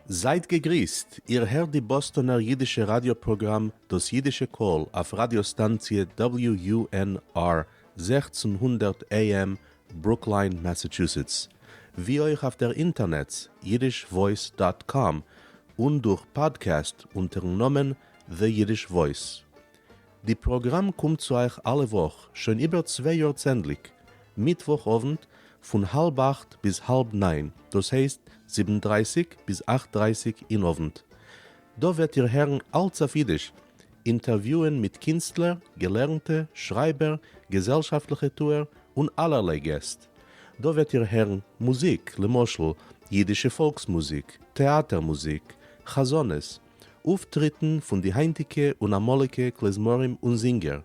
זייט געגריסט, איר הערט די באסטאנער אידישע ראדיא פראגראם דאס אידישע קול אויף ראדיא סטאנציע WUNR 1600 AM ברוקליין מאסאטשוסעטס, ווי אויך אויף דער אינטערנעץ yiddishvoice dot com און דורך פאדקעסט אונטערן נאמען The Yiddish Voice. די פראגראם קומט צו אייך אלע וואך שוין איבער צוויי יאר צענדליג, מיטוואך אוונט פון האלב אכט ביז האלב ניין, דאס הייסט זיבן דרייסיג ביז אכט דרייסיג אין אוונט. דא וועט איר הערן אלץ אויף אידיש, אינטערוויוען מיט קינסטלער, געלערנטע, שרייבער, געזעלשאפטליכע טוער, און אלערליי געסט. דא וועט איר הערן מוזיק, למשל, אידישע פאלקס מוזיק, טעאטער מוזיק, חזנות, אויפטריטן פון די היינטיגע און אמאליגע כלי-זמרים און זינגער.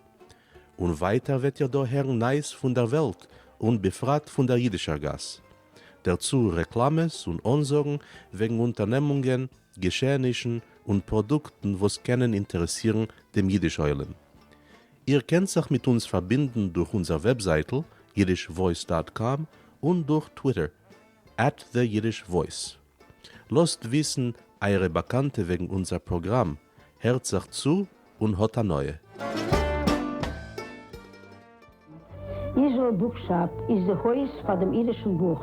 און ווייטער וועט איר דא הערן נייעס פון דער וועלט און בפרט פון דער אידישער גאס. דערצו רעקלאמעס און אנזאגן וועגן אונטערנעמונגען, געשעענישן און פראדוקטן וואס קענען אינטערעסירן דעם אידיש עולם. איר קענט זיך מיט אונז פארבינדן דורך אונזער וועבזייטל yiddishvoice dot com און דורך טוויטער at the Yiddish Voice. לאזט וויסן אייערע באקאנטע וועגן אונזער פראגראם, הערט זיך צו און האט הנאה. Israel Bookshop איז די הויז פאר דעם אידישן בוך.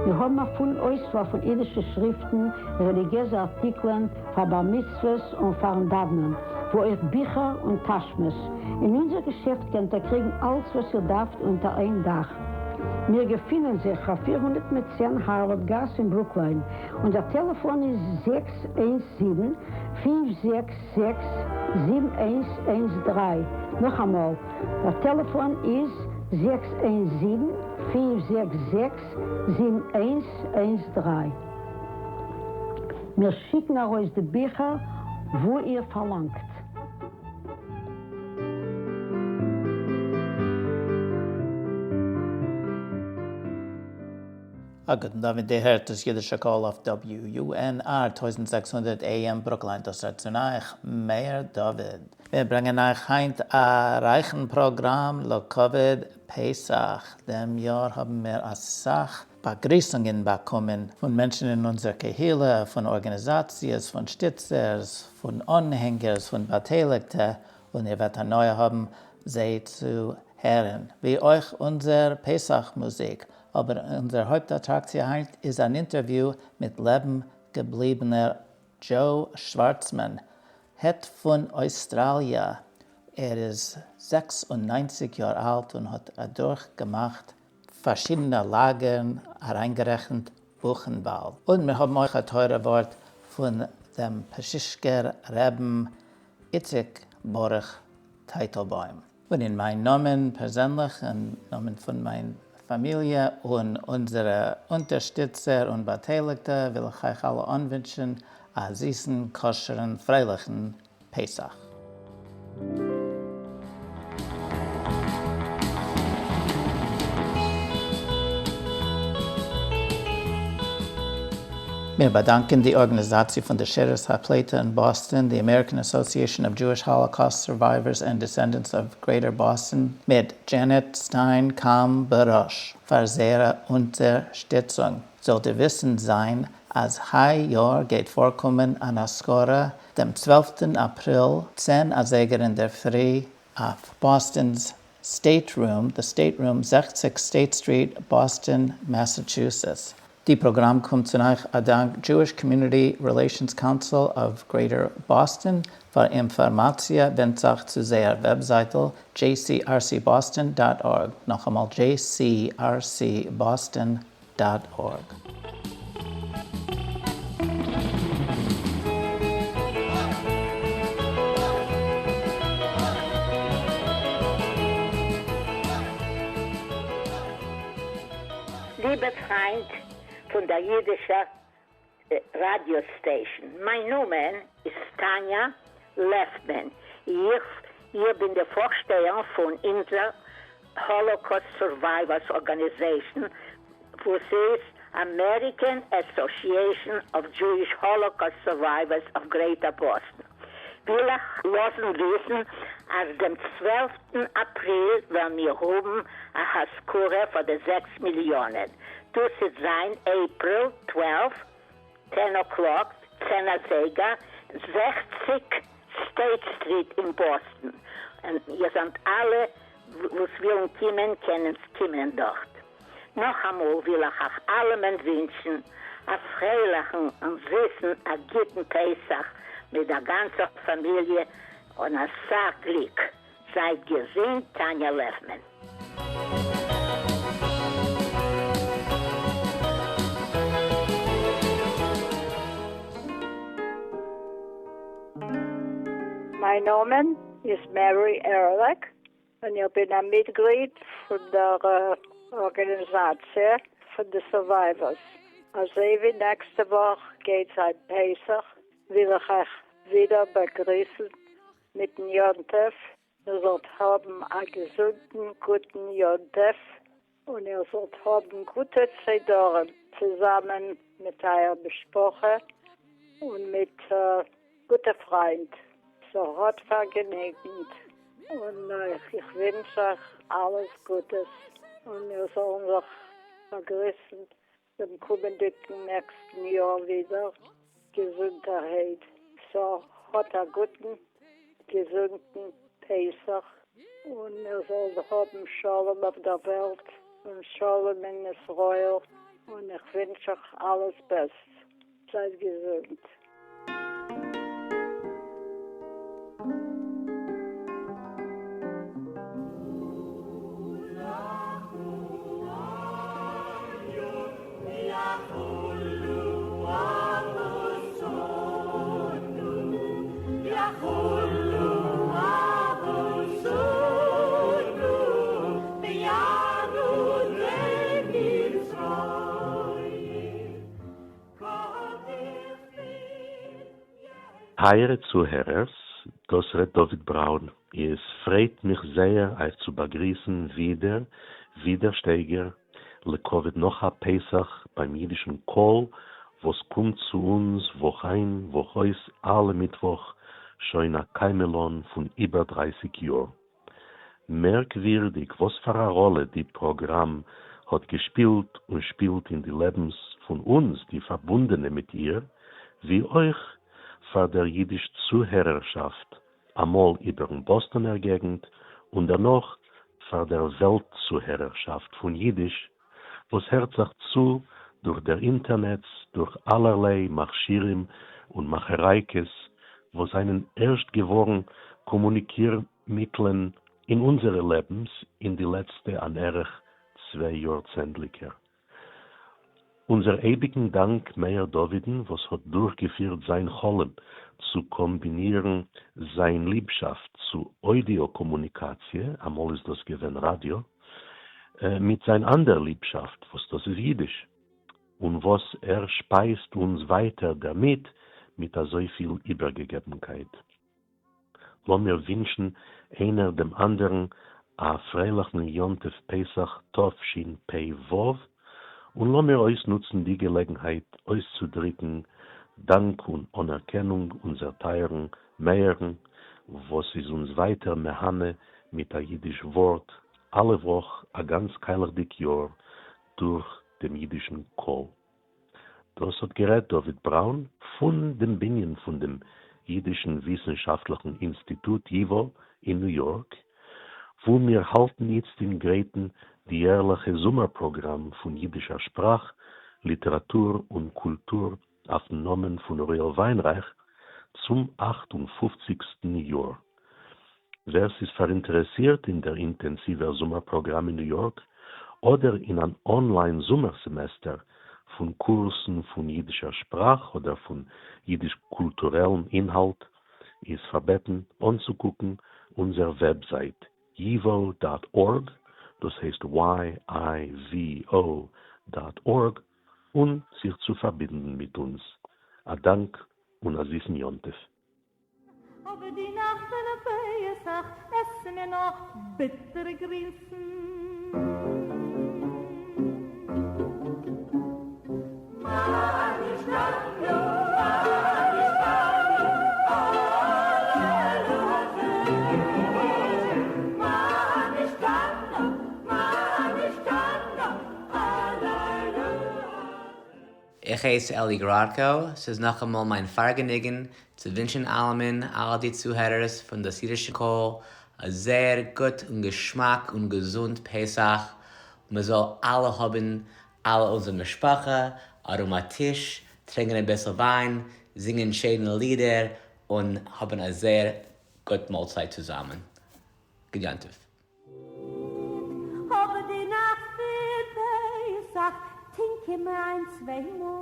מיר האבן א פולן אויסוואל פון אידישע שריפטן, רעליגיעזע ארטיקלען, פאר בר מצוות און פארן דאוונען, וואו אויך ביכער און טאשמעס. אין אונזער געשעפט קענט איר קריגן אלץ וואס איר דארפט אונטער איין דאך. מיר געפינען זיך אויף 410 הארווארד גאס אין ברוקליין. אונזער טעלעפאן איז 617 5 זעקס זיבן איינס איינס דריי, נאכאמאל, דער טעלעפאן איז זעקס איינס זיבן פינף זעקס זעקס זיבן איינס איינס דריי. מיר שיקן ארויס די ביכער וואו איר פארלאנגט. א גוטן אוונט, איר הערט דאס אידישע קול אויף WUNR 1600 AM ברוקליין, דאס רעדט צו אייך מאיר דוד. מיר ברענגען אייך היינט א רייכן פראגראם לכבוד פסח, דעם יאר האבן מיר אסאך באגריסונגען באקומען פון מענטשן אין אונזער קהילה, פון ארגאניזאציעס, פון שטיצערס, פון אנהענגערס, פון באטייליגטע, און איר וועט הנאה האבן זיי צו הערן, ווי אויך אונזער פסח מוזיק, אבער אונזער הויפט אטראקציע היינט איז אן אינטערוויו מיט לעבן געבליבענער דזשאו שווארצמאן הי פון אויסטראליע, ער איז 96 יאר אלט און האט אדורך געמאכט פארשידענע לאגערן אריינגערעכנט בוכנוואלד, און מיר האבן אויך א תורה ווארט פון דעם פשיסכער רעבן איציק ברוך טייטלבוים. און אין מיין נאמען פערזענליך און נאמען פון מיין פאמיליע און אונזערע אונטערשטיצער און באטייליגטע וויל איך אייך אלע אנווינטשן א זיסן כשר'ן פרייליכן פסח. מיר באדאנקען די ארגאניזאציע פון די שארית הפליטה אין באסטאן, די American Association of Jewish Holocaust Survivors and Descendants of Greater Boston, מיט דזשענעט סטיין קאם בראש, פאר זייערע אונטערשטיצונג. זאלט איר וויסן זיין אז היי יאר גייט פארקומען אן אזכרה דעם צוועלפטן אפריל צען אזייגער אינדערפרי אויף באסטאן'ס State Room, The State Room, 60 State Street, באסטאן, מאסאטשוסעטס. די פראגראם קומט צו אייך א דאנק Jewish Community Relations Council of Greater Boston. פאר אינפארמאציע ווענדט זיך צו זייער וועבזייטל jcrcboston dot org, נאכאמאל jcrcboston dot org. ליבע פריינט פון דער יידישער ראדיא station, מיין נאמען איז טאניא לעפמען, איך איך בין די פארשטייער פון אונזער Holocaust Survivors Organization, וואס איז American Association of Jewish Holocaust Survivors of Greater Boston, וויל איך לאזן וויסן אז דעם צוועלפטן אפריל וועלן מיר האבן א הזכרה פאר די זעקס מיליאנען, דאס וועט זיין April 12 ten o'clock. צען אזייגער, 60 סטעיט סטריט אין באסטן, און איר זענט אלע וואס ווילן קומען קענען קומען דארט. נאכאמאל וויל איך אייך אלעמען ווינטשן א פרייליכן און זיסן א גוטן פסח מיט דער גאנצער פאמיליע און אסאך גליק. זייט געזונט, טאניא לעפמען. מיין נאמען איז מערי ערליך און איך בין א מיטגליד פון דער ארגאניזאציע פון די survivors. אזוי ווי נעקסטע וואך גייט זיין פסח וויל איך אייך ווידער באגריסן מיטן יום טוב, איר זאלט האבן א געזונטן גוטן יום טוב, און איר זאלט האבן גוטע סדרים צוזאמען מיט אייער משפחה און מיט גוטע פריינט, ס'האט פארגעניגנט, און איך ווינטש אייך אלעס גוטעס, און מיר זאלן זיך באגריסן דעם קומענדיגן נעקסטן יאר ווידער געזונטערהייט, סא האט א גוטן געזונטן פסח, און מיר זאלן האבן שלום אויף דער וועלט און שלום אין ישראל, און איך ווינטש אייך אלעס בעסטס, זייט געזונט. טייערע צוהערערס, דאס רעדט דוד בראון, עס פרייט מיך זייער אייך צו באגריסן ווידער, ווי דער שטייגער, לכבוד נאך א פסח ביים אידישן קול וואס קומט צו אונז וואך איין וואך אויס אלע מיטוואך שוין א קיימא לן פון איבער דרייסיג יאר. מערקווירדיג וואס פאר א ראלע די פראגראם האט געשפילט און שפילט אין די לעבנס פון אונז די פארבונדענע מיט איר, ווי אויך פאר דער אידיש צוהערערשאפט אמאל איבערן באסטאנער געגנט און דערנאך פאר דער וועלט-צוהערערשאפט פון אידיש וואס הערט זיך צו דורך דער אינטערנעץ דורך אלערליי מכשירים און מאכערייקעס וואס זענען ערשט געווארן קאמוניקיר-מיטלען אין אונזערע לעבנס אין די לעצטע אן ערך צוויי יארצענדליקער. אונזער אייביגן דאנק מאיר דוד'ן וואס האט דורכגעפירט זיין חלום צו קאמבינירן זיין ליבשאפט צו אוידיא קאמוניקאציע, אמאל איז דאס געווען ראדיא, מיט זיין אנדער ליבשאפט וואס דאס איז אידיש, און וואס ער שפייזט אונז ווייטער דערמיט מיט אזויפיל איבערגעגעבנקייט. לאמיר ווינטשן איינער דעם אנדערן א פרייליכן יום טוב פסח תשפ"ו, און לאמיר אויסנוצן די געלעגנהייט אויסצודריקן דאנק און אנערקענונג אונזער טייערן מאיר'ן וואס איז אונז ווייטער מהנה מיט א אידיש ווארט אלע וואך א גאנץ קיילעכדיג יאר דורך דעם אידישן קול. דאָס האָט גערעדט דוד בראַון פֿון דעם בנין פֿון דעם ייִדישן וויסנשאַפֿטלעכן אינסטיטוט, ייִוואָ, אין ניו-יאָרק, וווּ מיר האַלטן איצט אין גרייטן די יערלעכע זומער-פּראָגראַם פֿון ייִדישער שפּראַך, ליטעראַטור און קולטור אויפֿן נאָמען פֿון אוריאל ווײַנרײַך צום 58סטן יאָר. ווער ס'איז פאראינטערעסירט אין דער אינטענסיווער זומער פראגראם אין ניו יארק, אדער אין אן online זומער סעמעסטער פון קורסן פון יידישער שפראך אדער פון יידיש-קולטורעלן אינהאלט, איז פארבעטן אנצוקוקן אונזער וועבזייט yivo dot org, דאס הייסט YIVO dot org, און זיך צו פארבינדן מיט אונז. א דאנק און א זיסן יום טוב. אבער די נאכט פון פסח עסן מיר נאך ביטערע גרינסן. מה נשתנה מה נשתנה הלילה הזה מה נשתנה מה נשתנה הלילה הזה. איך הייס אלי גראדקא, ס'איז נאכאמאל מיין פארגעניגן צו ווינטשן אלעמען, אלע די צוהערערס פון דאס אידישע קול, א זייער גוט און געשמאק און געזונט פסח, און מען זאל אלע האבן אלע אונזער משפחה ארום א טיש, טרינקען אביסל וויין, זינגען שיינע לידער, און האבן א זייער גוט מאלצייט צוזאמען. גוט יום טוב. אבער די נאכט פון פסח טונקען מיר איין צוויי מאל.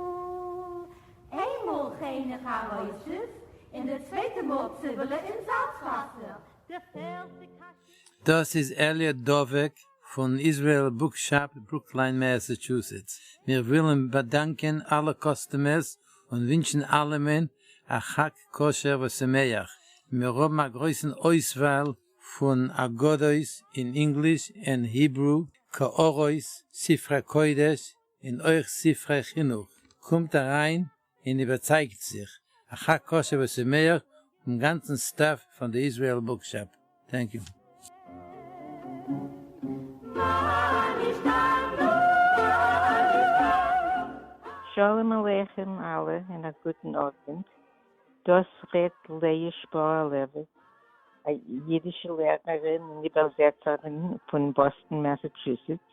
איינמאל כריין און חרוסת, און די צווייטע מאל ציבעלע אין זאלץ וואסער. די פערטע קשיא. דאס איז אלי' דובק פון Israel Book Shop, ברוקליין, מעסעטשוסעטס. מיר ווילן באדאנקען אלע customers און ווינטשן אלעמען א חג כשר ושמח. מיר האבן א גרויסן אויסוואל פון הגדות אין English און Hebrew, קערות, ספרי קודש און אויך ספרי חינוך. קומט אריין און איבערצייגט זיך. א חג כשר ושמח פון גאנצן staff פון די Israel Book Shop. Thank you. שלום עליכם אלע און א גוטן אוונט. דאס רעדט לאה שפארער לעוויט, א אידישע לערערין און איבערזעצערין פון באסטאן, מאסאטשוסעטס.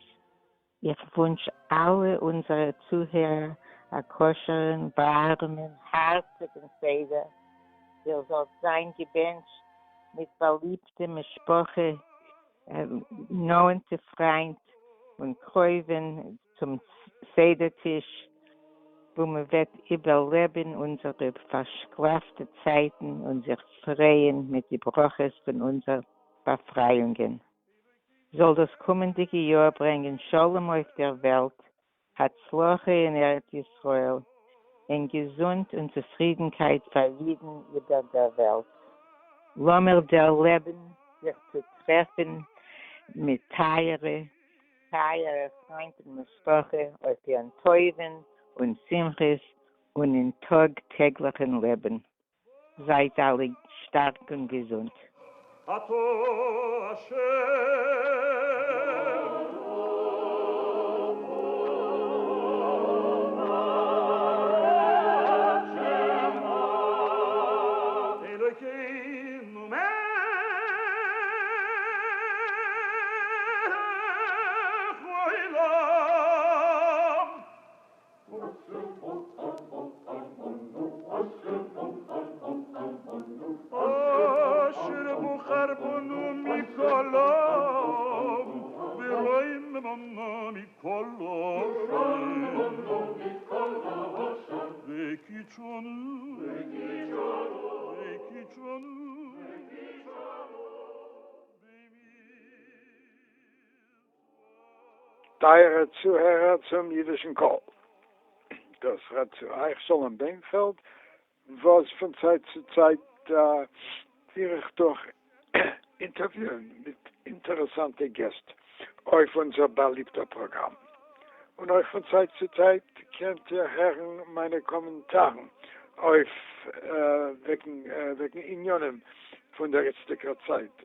איך וואונטש אלע אונזערע צוהערער א כשר'ן, ווארעמען, הארציגן סדר. איר זאלט זיין געבענטשט מיט באליבטע משפחה, נאענטע פריינט און קרובים צום סדר טיש, וואו מען וועט איבערלעבן אונזערע פארשקלאפטע צייטן און זיך פרייען מיט די ברכות פון אונזער באפרייאונגען. זאל דאס קומענדיגע יאר ברענגען שלום אויף דער וועלט, הצלחה אין ארץ ישראל, און געזונט און צופרידנקייט פאר אידן איבער דער וועלט. לאמיר דערלעבן זיך צו טרעפן מיט טייערע, טייערע פריינט און משפחה אויף יום טובים און שמחות און אין טאג טעגליכן לעבן. זייט אלע שטארק און געזונט. אתה השם. אלוקינו מלך העולם. אשר בחר בנו מכל עם ורוממנו מכל לשון וקידשנו וקידשנו טייערע צוהערער צום אידישן קול. דאס רעדט צו אייך שלום בענפעלד, וואס פון צייט צו צייט פיר איך דורך אינטערוויוען מיט אינטערעסאנטע געסט אויף אונזער באליבטער פראגראם, און אויך פון צייט צו צייט קענט איר הערן מיינע קאמענטארן אויף וועגן עניינים פון דער איצטיגער צייט.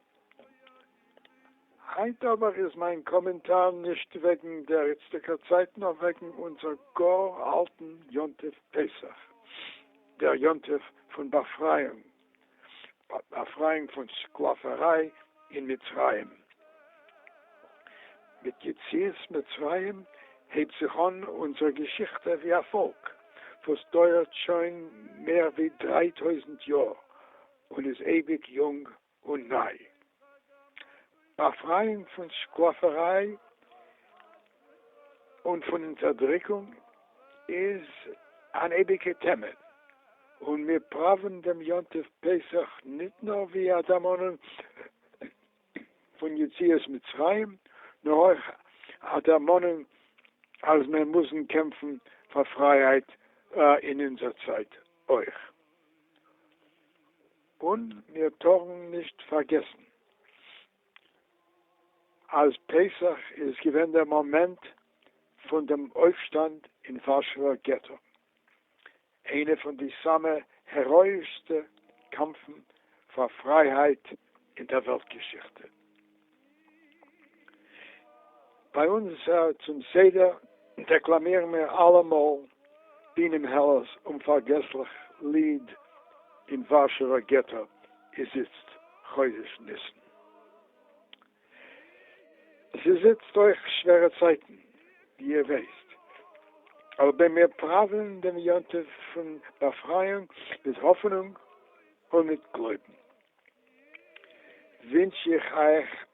היינט אבער איז מיין קאמענטאר נישט וועגן דער איצטיגער צייט נאר וועגן אונזער גאר אלטן יום טוב פסח, דער יום טוב פון באפרייאונג, באפרייאונג פון שקלאפעריי אין מצרים. מיט יציאת מצרים הייבט זיך אן אונזער געשיכטע ווי א פאלק וואס דויערט שוין מער ווי 3000 יאר און איז אייביג יונג און ניי. באפרייאונג פון שקלאפעריי און פון אונטערדריקונג איז אן אייביגע טעמע, און מיר פראווען דעם יום טוב פסח ניט נאר ווי א דערמאנונג פון יציאת מצרים, נאר אויך א דערמאנונג אז מיר מוזן קעמפן פאר פרייהייט אין אונזער צייט אויך. און מיר טארן נישט פארגעסן אז פסח איז געווען דער מאמענט פון דעם אויפשטאנד אין ווארשעווער געטא, איינע פון די סאמע העראאישסטע קאמפן פאר פרייהייט אין דער וועלט-געשיכטע. ביי אונז צום סדר דעקלאמירן מיר אלעמאל. בינעם העלערס אומפארגעסליך ליד אין ווארשעווער געטא איז איצט חודש ניסן. ס'איז איצט אויך שווערע צייטן, ווי איר ווייסט, אבער ווען מיר פראווען דעם יום טוב פון באפרייאונג מיט האפענונג און מיט גלויבן, ווינטש איך אייך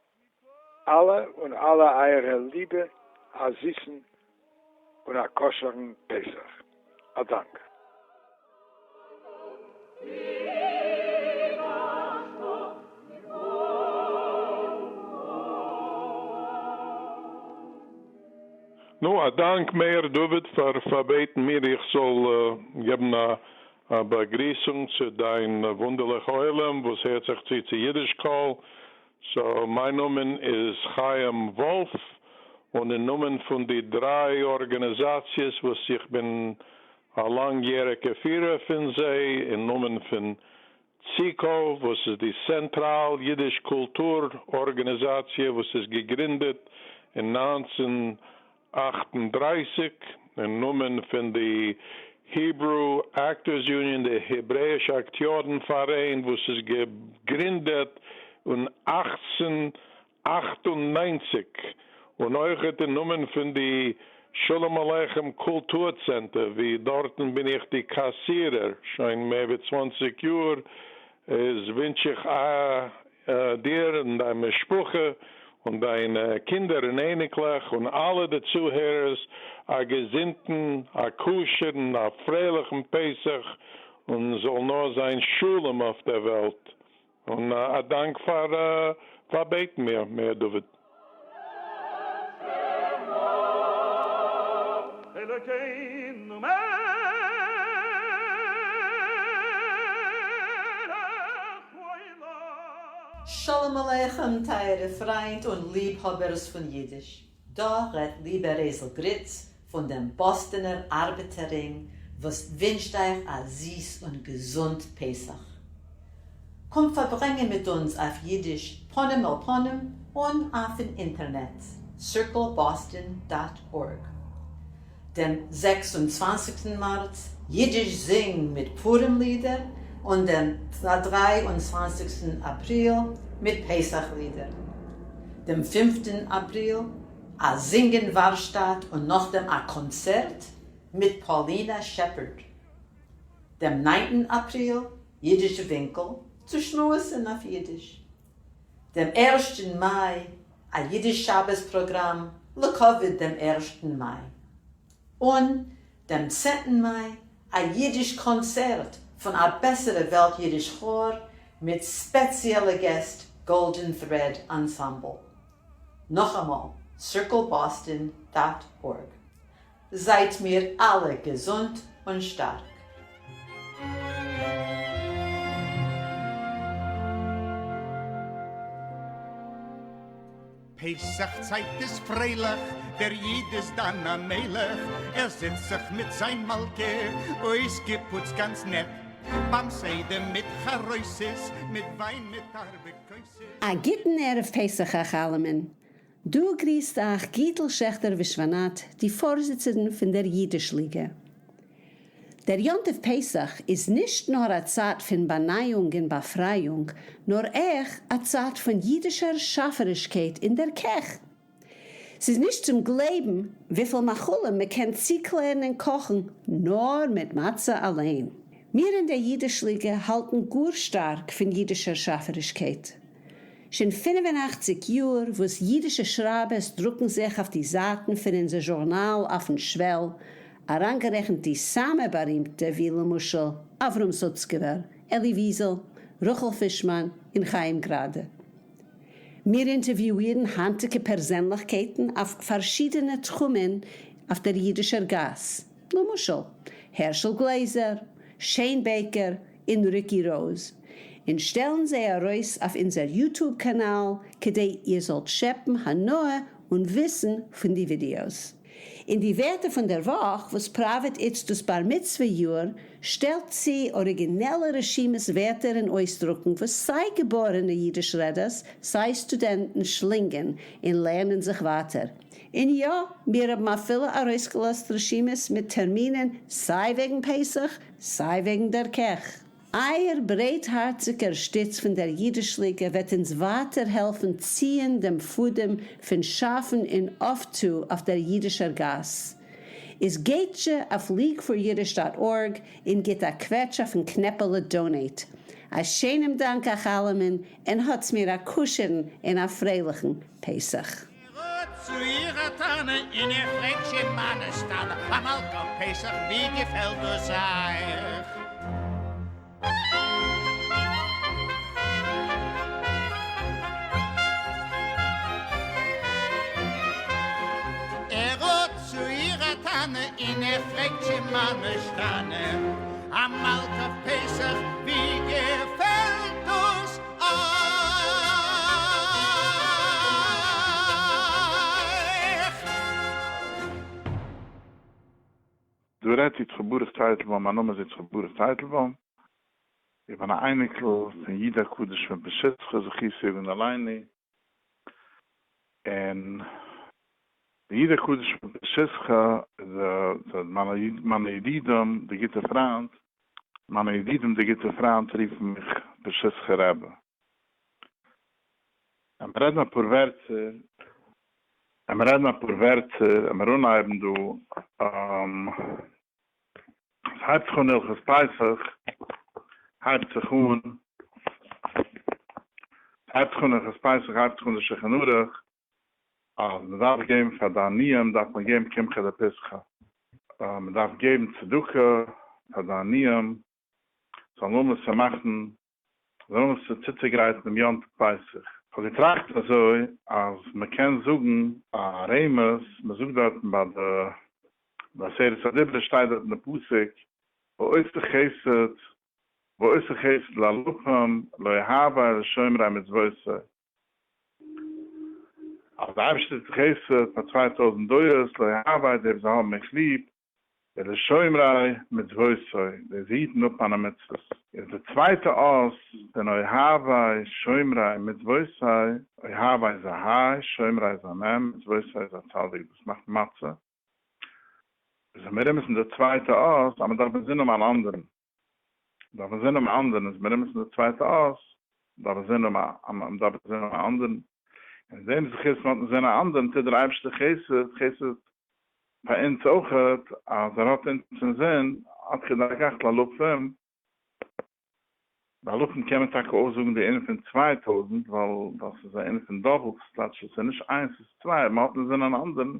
אלע און אלע אייערע ליבע א זיסן און א כשר'ן פסח. א דאנק. נו, א דאנק מאיר דוד פאר פארבעטן מיר איך זאל געבן א באגריסונג צו דיין וואונדערליכע עולם וואס הערט זיך צו צו אידיש קול. סאו מיין נאמען איז חיים וואלף, און אין נאמען פון די דריי ארגאניזאציעס וואס איך בין א לאנג יעריגע פירער פון זיי, אין נאמען פון ציקו וואס איז די צענטראל אידיש קולטור ארגאניזאציע וואס איז געגרינדעט אין 1938, אין נאמען פון די Hebrew Actors Union, די העברעאישע אקטיארן פאראיין וואס איז געגרינדעט אין 1898, און אויכעט אין נאמען פון די שלום עליכם קולטור צענטער ווי דארטן בין איך די קאסירער שוין מער ווי 20 יאר, איז ווינטש איך דיר און דיין משפחה און דיינע קינדער און אייניקלעך און אלע די צוהערערס א געזונטן, א כשר'ן, א פרייליכן פסח, און זאל נאר זיין שלום אויף דער וועלט. און א דאנק פאר פארבעטן מיר, מאיר דוד. אלוקינו מלך העולם. שלום עליכם טייערע פריינט און ליבהאבערס פון אידיש, דא רעדט ליבע רייזל גריץ פון דעם באסטענער ארבעטער רינג וואס ווינטשט אייך א זיס און געזונט פסח. קומט פארברענגען מיט אונז אויף אידיש פנים אל פנים און אויפן אינטערנעט, circleboston dot org. דעם 26 מארץ, אידיש זינג מיט פורים לידער, און דעם 23 אפריל מיט פסח לידער. דעם פינפטן אפריל, א זינגען ווארשטאט און נאכדעם א קאנצערט מיט פאלינא שעפערד. דעם ניינטן אפריל, אידיש ווינקל, צו שמועסן אויף אידיש. דעם ערשטן מאי, א אידיש שבת פראגראם לכבוד דעם ערשטן מאי. און דעם צענטן מאי, א אידיש קאנצערט פון א בעסערע וועלט אידיש כאר מיט ספעציעלע געסט Golden Thread Ensemble. נאכאמאל, circleboston dot org. זייט מיר אלע געזונט און שטארק. פסח צייט איז פרייליך, דער איד איז דאן א מלך, ער זיצט זיך מיט זיין מלכה, אויסגעפוצט גאנץ נעט, ביים סדר מיט חרוסת, מיט וויין מיט ארבע כוסות. א גוטן ערב פסח אייך אלעמען. דא גריסט אייך גיטל שעכטער ווישוואנאט, די פארזיצערין פון דער אידיש ליגע. דער יום טוב פסח איז נישט נאר א צייט פון באנייאונג און באפרייאונג, נאר אויך א צייט פון אידישער שאפערישקייט אין דער קעך. ס'איז נישט צום גלייבן וויפיל מאכלים מ'קען צוקלערן און קאכן נאר מיט מצה אליין. מיר אין דער אידיש ליגע האלטן גאר שטארק פון אידישער שאפערישקייט. שוין 85 יאר וואס אידישע שרייבערס דרוקן זיך אויף די זייטן פון אונזער זשורנאל אויפן שוועל, אריינגערעכנט די סאמע בארימטע ווי למשל אברהם סוצקעווער, אלי וויזעל, רחל פישמאן און חיים גראדע. מיר אינטערוויואירן היינטיגע פערזענליכקייטן אויף פארשידענע תחומין אויף דער אידישער גאס, למשל הערשל גלעזער, שיין בעיקער און ריקי ראוז, און שטעלן זיי ארויס אויף אונזער YouTube קאנאל כדי איר זאלט שעפן הנאה און וויסן פון די ווידיאוס. אין די ווערטער פון דער וואך, וואס פראוועט איצט דאס בר מצוה יאר, שטעלט צו אריגינעלע רשימות ווערטער און אויסדרוקן וואס סיי געבארענע אידיש רעדערס, סיי סטודענטן שלינגען און לערנען זיך ווייטער. און יא, מיר האבן אפילו ארויסגעלאזט רשימות מיט טערמינען סיי וועגן פסח, סיי וועגן דער קעך. אייער ברייטהארציגער שטיץ פון דער יידיש-ליגע וועט אונז ווייטער העלפן ציען דעם פאדעם פון שאפן און אויפטו אויף דער יידישער גאס. איז גייט זשע אויף leagueforyiddish dot org און גיט א קוועטש אויפן קנעפעלע Donate. א שענעם דאנק אייך אלעמען און האטס מיר א כשר'ן און א פרייליכן פסח. ער האט צו איר א טענה און ער פרעגט שוין מה נשתנה א מלכה פסח ווי געפעלט דאס אייך? ער האט צו איר א טענה און ער פרעגט שוין מה נשתנה א מלכה פסח ווי געפעלט דאס אייך. דא רעדט יצחק ברוך טייטלבוים, מיין נאמען איז יצחק ברוך טייטלבוים, איך בין א אייניקל פון איד הקדוש פון פשיסחא זכותו יגן עלינו, און די איד הקדוש פון פשיסחא איז מיינע ידידים די גוטע פריינט, מיינע ידידים די גוטע פריינט רופן מיך פשיסחא רבי. עמער רעדן אפאר ווערטער, עמער רעדן אפאר ווערטער, עמער אנהייבן דא, עס הייבט זיך אן הלכות פסח, הייבט זיך אן, עס הייבט זיך אן הלכות פסח הייבט זיך אן די שולחן ערוך, אז מען דארף געבן פאר די עניים דארף מען געבן קמחא דפסחא, מען דארף געבן צדקה פאר די עניים, זאלן האבן וואס צו מאכן, זאלן האבן וואס צו צוצוגרייטן דעם יום טוב פסח. כ'האב געטראכט אזוי אז מען קען זאגן א רמז, מען זאגט דארטן ביי די בעשרת הדיברות שטייט דארט אין די פסוק ועושה חסד ועושה חסד לאלפים לאוהבי ולשומרי מצוותי, אז די אייבערשטער טוט חסד פאר 2000 דורות לאוהבי די וואס האבן מיך ליב, ולשומרי מצוותי די וואס היטן אפ מיינע מצוות, איז די צווייטע אות פון אוהבי שומרי מצוותי, אוהבי איז א ה', שומרי איז א מ', מצוותי איז א צדיק, דאס מאכט מצה, איז מרומז אין די צווייטע אות אז מען דארף אינזין האבן אן אנדערן. דארף מען זען דעם אנדערן איז מרומז אין די צווייטע אות, דארף מען זען דעם א דארף מען זען א אנדערן, און אין דעם זכות מען האט זען א אנדערן טוט דער אייבערשטער חסד, חסד פאר אונז אויכעט, אז ער האט אונז אין זין, עד כדי כך לאלפים, לאלפים קען מען טאקע אויך זאגן די ענין פון 2000, ווייל דאס איז א ענין פון דאפלט, ס'טייטש עס איז נישט איינס ס'איז צוויי, מען האט אין זין אן אנדערן,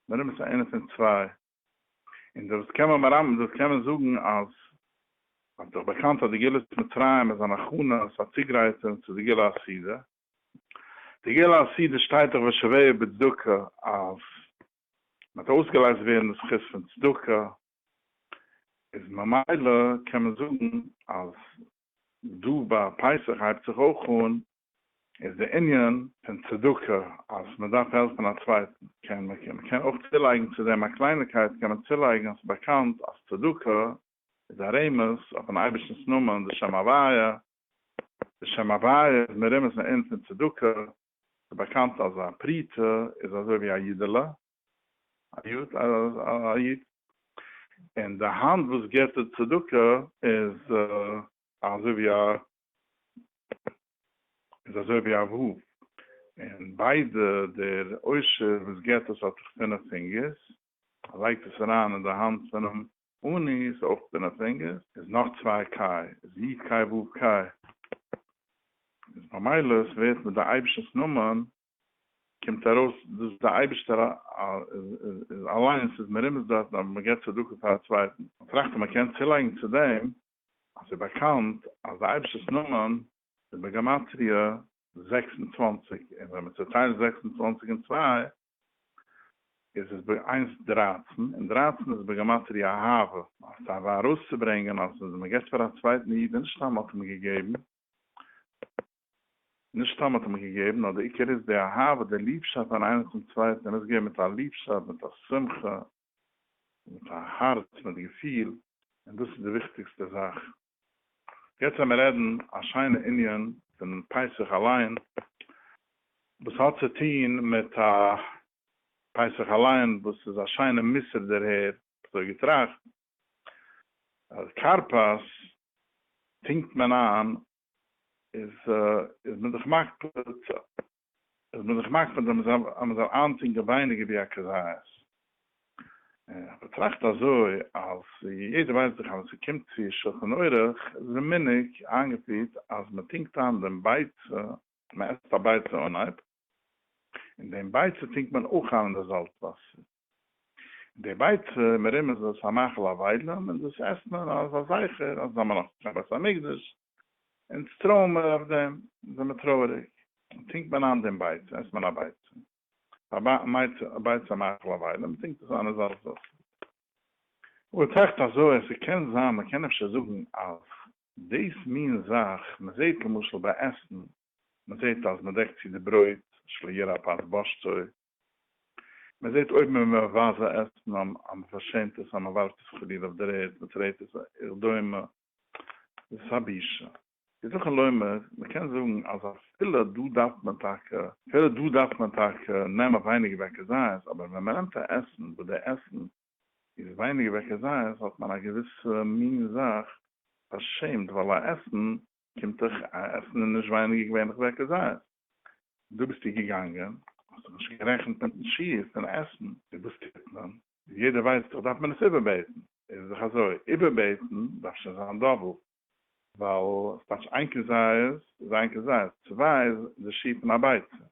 מרומז א ענין פון צוויי. און דאס קען מען מרמז, דאס קען מען זאגן אז אז דאך באקאנט אז די גאולת מצרים איז אן הכנה, ס'איז א צוגרייטונג צו די גאולה העתידה. די גאולה העתידה שטייט דאך ושביה בצדקה אז מ'וועט אויסגעלייזט ווערן די זכות פון צדקה, איז ממילא קען מען זאגן אז דא ביי פסח הייבט זיך אויך אן איז די ענין פון צדקה אז מען דארף העלפן א צווייטן, קען מען מען קען אויך צולייגן צו דעם א קלייניקייט קען מען צולייגן אז ס'איז באקאנט אז צדקה איז א רמז אויפן אייבערשטנ'ס נאמען די שם הוויה, די שם הוויה איז מרומז אין ענין פון צדקה, ס'איז באקאנט אז א פרוטה איז אזוי ווי א אידעלע, א יוד, א איד, און די האנט וואס גיבט די צדקה איז אזוי ווי א איז אזוי ווי א ו', און ביידע דער עושר וואס געט עס האט דאך פינף פינגערס, ער לייגט עס אריין אין די האנט פונעם עני איז אויך פינף פינגערס, איז נאך צוויי קיי, איז י' קיי ו' קיי, איז ממילא עס ווערט מיט די אייבערשטנ'ס נאמען קומט ארויס דאס די אייבערשטער איז אליינס איז מרומז דארטן אז מען געבט צדקה פאר א צווייטן, מען טראכט אז מען קען צולייגן צו דעם אז ס'איז באקאנט אז די אייבערשטער'ס נאמען איז בגמטריא 26, און ווען מען צעטיילט 26 אין צוויי איז עס איינס דרייצן, און דרייצן איז בגמטריא אהבה, אז אהבה ארויסצוברענגען אז ווען מען געבט פאר א צווייטן איד איז נישט סתם מען האט אים געגעבן. נישט סתם האט ער מיר געגעבן, נאר די עיקר איז די אהבה, די ליבשאפט פון איינער צום צווייטן, ער מוז געבן מיט א ליבשאפט, מיט א שמחה, מיט א הארץ, מיט געפיל, און דאס איז די וויכטיגסטע זאך. יעצט וועלן מיר רעדן א שיינע ענין פון פסח אליין, וואס האט צו טון מיט א פסח אליין, וואס איז א שיינע מוסר דערהער, אזוי געטראכט, אז כרפס טונקט מען איין איז איז מען זיך מקפיד איז מען זיך מקפיד אז מען זאל איינטונקען ווייניגער ווי א כזית. איך באטראכט אזוי אז יעדער ווייסט דאך אז ווען ס'קומט צו שלחן עורך איז די מנהג איינגעפירט אז מען טונקט איין דעם ביצה, מען עסט א ביצה אנהייב, און דעם ביצה טונקט מען אויך איין אין די זאלץ וואסער. און די ביצה מרומז דאס א מאכל אבילים און דאס עסט מען אלס א זכר אז זאל מען נאך קיין בית המקדש, אונז טרויען מיר אויף דעם, זעמיר טרויעריג, טונקט מען איין דעם ביצה, עסט מען א ביצה, א ביצה מאכל אבילים, מען טונקט עס איין אין זאלץ וואסער. אבער טראכט אזוי אז ס'קען זיין, מען קען אפשר זאגן אז דאס מין זאך, מען זעט למשל ביי עסן, מען זעט אז מען דעקט צו די ברויט, שלא יראה פאת בשתו, מען זעט אויב מען מבזה עסן אז מען פארשעמט עס, אז מען ווארפט עס חלילה אויף דער ערד, מען טרעט עס וכדומה, דאס איז א בושה. יתכן לומר, מען קען זאגן אז אפילו דא דארף מען טאקע, אפילו דא דארף מען טאקע נעמען ווייניגער ווי א כזית, אבער ווען מען נעמט א עסן וואס די עסן איז ווייניגער ווי א כזית האט מען א געוויסע מין זאך פארשעמט ווייל א עסן קומט דאך א עסן איז נישט ווייניגער געווענליך ווי א כזית. דא ביסטו געגאנגען, האסט דיך נישט גערעכנט מיטן שיעור פון עסן, און וואס טוט מען? ווי יעדער ווייסט דאך דארף מען עס איבערבעטן, איז דאך אזוי, איבערבעטן דארף שוין זיין דאבל, ווייל ס'טייטש איין כזית איז איין כזית, צוויי איז די שיעור פון א ביצה,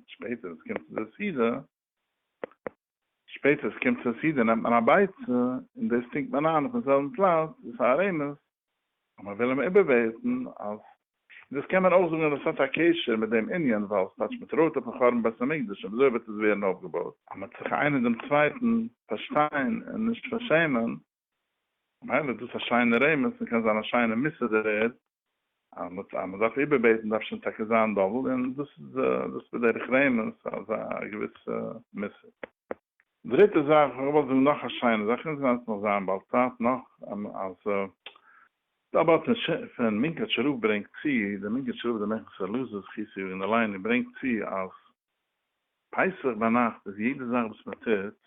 שפעטער ווען ס'קומט צו די סעודה, שפעטער ס'קומט צו די סעודה נעמט מען א ביצה און דאס טונקט מען איין אויפן זעלבן פלאץ, דאס איז א רמז אז מען וויל אים איבערבעטן אז, און דאס קען מען אויך זאגן אז עס האט א קשר מיט דעם ענין ווייל ס'טייטש מען טרויערט אויפן חורבן בית המקדש און וויאזוי וועט עס ווערן אויפגעבויט? אז מען וועט זיך איינער דעם צווייטן פארשטיין און נישט פארשעמען, ממילא איז דאס א שיינע רמז און קען זיין א שיינע מוסר דערהער אז מען דארף איבערבעטן דארף שוין טאקע זיין דאבל און דאס איז דאס בדרך רמז אזא געוויסע מוסר. דריטע זאך, איך וואלט זאגן נאך א שיינע זאך, אונז וועלן עס נאך זיין באלד צייט נאך, אז דער אב"ד פון מונקאטשער רב ברענגט צו, דער מונקאטשער רב דער מנחת אלעזר זכותו יגן עלינו ברענגט צו אז פסח ביינאכט איז יעדע זאך וואס מען טוט,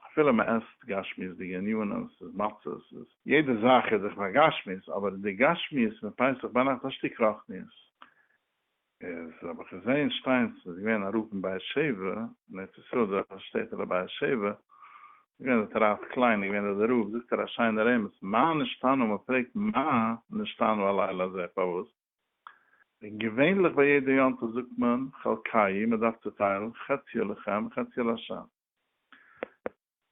אפילו מען עסט גשמיות'דיגע ענינים, ס'איז מצות, ס'איז יעדע זאך איז דאך בגשמיות, אבער די גשמיות פון פסח ביינאכט איז א שטיק רוחניות. איז האב איך געזעהן שטיין ס'איז געווען א רב אין באר שבע, אין ארץ ישראל דארט א שטעטעלע באר שבע, איז געווען דארט הרב קליין איז געווען דארט דער רב, זאגט ער א שיינע רמז, מה נשתנה, מען פרעגט מה נשתנה הלילה הזה, פארוואס? וועגן געווענליך ביי יעדע יום טוב זאגט מען חלקהו, מען דארף צוטיילן, חציו לכם וחציו לה'.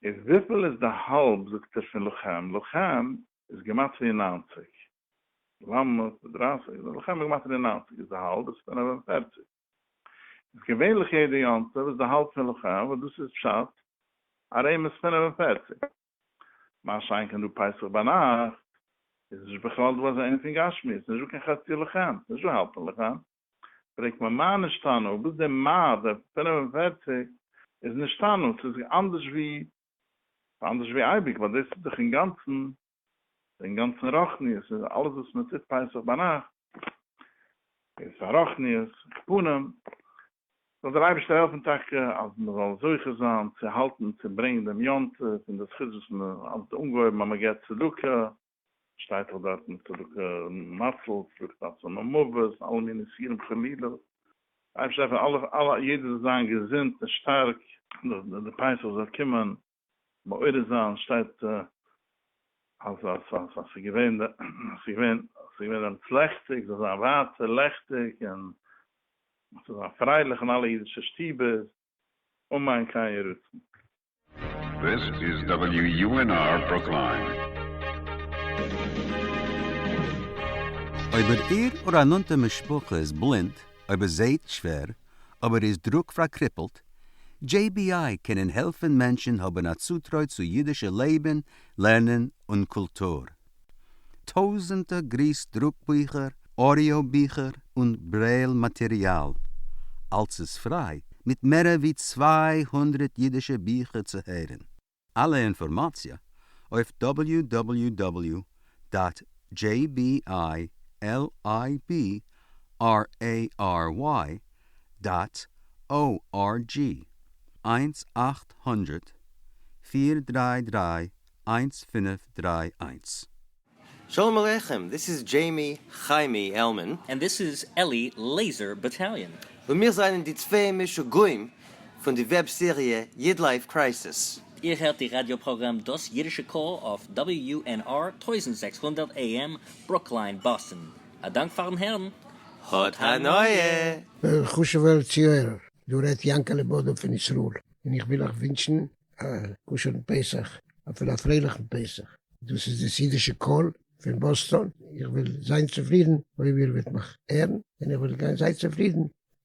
איז וויפיל איז די האלב זאגט ער פון לכם, לכם איז גמטריא 90, למד דרייסיג, לכם איז גמטריא 90 איז די האלב איז 45, איז געווענליך יעדע יום טוב איז די האלב פון לכם וואס דאס איז פשט א רמז 45, מה שאין כן דא פסח ביינאכט איז נישט בכלל דא אזא ענין פון גשמיות, נישט דא קיין חצי לכם, נישט דא האלב פון לכם, פרעגט מען מה נשתנה, וואס די מה, די 45 איז נשתנה, ס'איז אנדערש ווי, אנדערש ווי אייביג, ווייל דאס איז דאך אינגאנצן, אינגאנצן רוחניות, איז אלעס וואס מען טוט פסח ביינאכט איז פאר רוחניות, כפנים, זאל דער אייבערשטער העלפן טאקע אז מען זאל זוכה זיין צו האלטן צו ברענגען דעם יום טוב און די זכות וואס מען האט אנגעהויבן אז מען געבט צדקה, שטייט דאך דארטן צדקה מציל, צדקה תציל ממוות, אלע מיני איסורים חלילה, אייבערשטער העלפן אלע אלע יעדער זאל זיין געזונט און שטארק, די פסח זאל קומען מעורר זיין, שטייט אז אז אז אז ס'איז געווען ס'איז געווען ס'איז געווען דעמאלטס לעכטיג, זאל זיין ווייטער לעכטיג און ס'זאל זיין פרייליך אין אלע אידישע שטיבער, אמן כן יהי רצון. This is WUNR Brookline. אויב איר אדער א נאנטע משפחה איז בלינד, אויב ער זעהט שווער, אבער איז דרוק פארקריפלט, JBI קענען העלפן מענטשן האבן א צוטרוי צו אידישע לעבן, לערנען און קולטור. טויזענטע גריס דרוק ביכער. אודיאו ביכער און ברעיל מאטעריאל, אלץ איז פריי, מיט מערער ווי 200 אידישע ביכער צו הערן. אלע אינפארמאציע אויף www דאט jbilibrary דאט org, 1 800 433 1531. Shalom Aleichem, this is Jamie Chaimie Elman. And this is Eli Laser Battalion. און מיר זענען די צוויי משוגעים פון די וועב סעריע YidLife Crisis. איר הערט די ראדיא פראגראם דאס אידישע קול אויף WUNR 1600 AM, ברוקליין, באסטאן. א דאנק פארן הערן. האט הנאה! חשובער צוהערער, דא רעדט יענקעלע באדא פון ישראל, און איך וויל אייך ווינטשן א כשר'ן פסח, אפילו א פרייליכן פסח. דאס איז דאס אידישע קול פון באסטאן, איך וועל זיין צופרידן אויב איר וועט מיך הערן, און איך וועל זיין צופרידן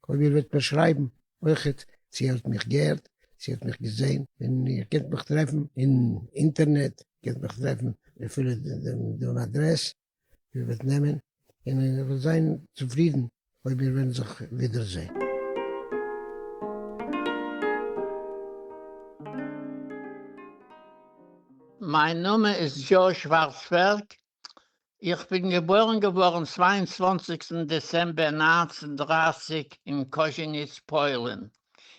אויב איר וועט מיר שרייבן אויכעט צו איר האט מיך געהערט, צו איר האט מיך געזען, און איר קענט מיך טרעפן אין אינטערנעט, קענט מיך טרעפן אפילו דעם אדרעס איר וועט נעמען, און איך וועל זיין צופרידן אויב מיר וועלן זיך ווידערזען. מיין נאמען איז דזשאו שווארצבערג, איך בין געבוירן געווארן 22סטן דעצעמבער 1930 אין קאזשניץ, פוילן.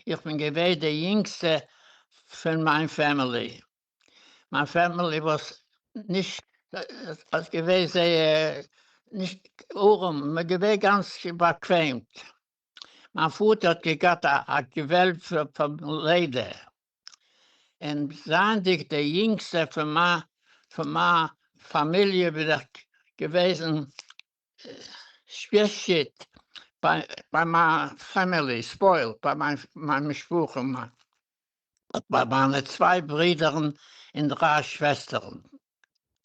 איך בין געווען די יונגסטע פון מיין family. מיין family וואס נישט איז געווען זייער נישט ארעם, מען געווען גאנץ באקוועמט. מיין פאטער האט געהאט א געוועלב פון לעדער, און זייענדיג דער יונגסטער פון מיין פון מיין פאמיליע בין איך געוועזן שפעשיט ביי מיין family, spoiled ביי מיין משפחה, ביי מיינע צוויי ברידערן און דריי שוועסטערן.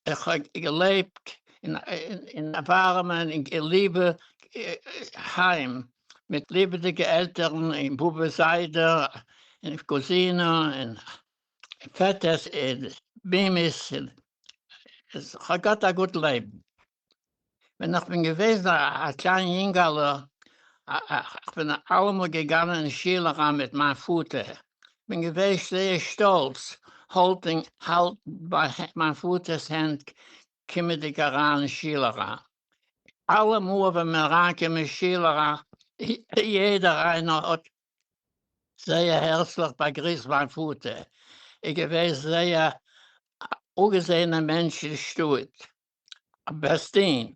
איך האב געלעבט אין א ווארעמע און ליבע היים מיט ליבעדיגע עלטערן און באבע זיידע און קוזינע און פעטערס און מומעס, און כ'האב געהאט א גוט לעבן. ווען איך בין געוועזן א קליין יונגעלע, איך בין אלעמאל געגאנגען אין שול אריין מיט מיין פאטער, בין געווען זייער שטאלץ האלטן האלטן ביי מיין פאטער'ס הענט קומענדיג אריין אין שול אריין. אלעמאל ווען מען אריינקומען אין שול אריין, יעדער איינער האט זייער הערצליך באגריסט מיין פאטער, איז געווען זייער אנגעזעענער מענטש אין שטאט, א בית דין,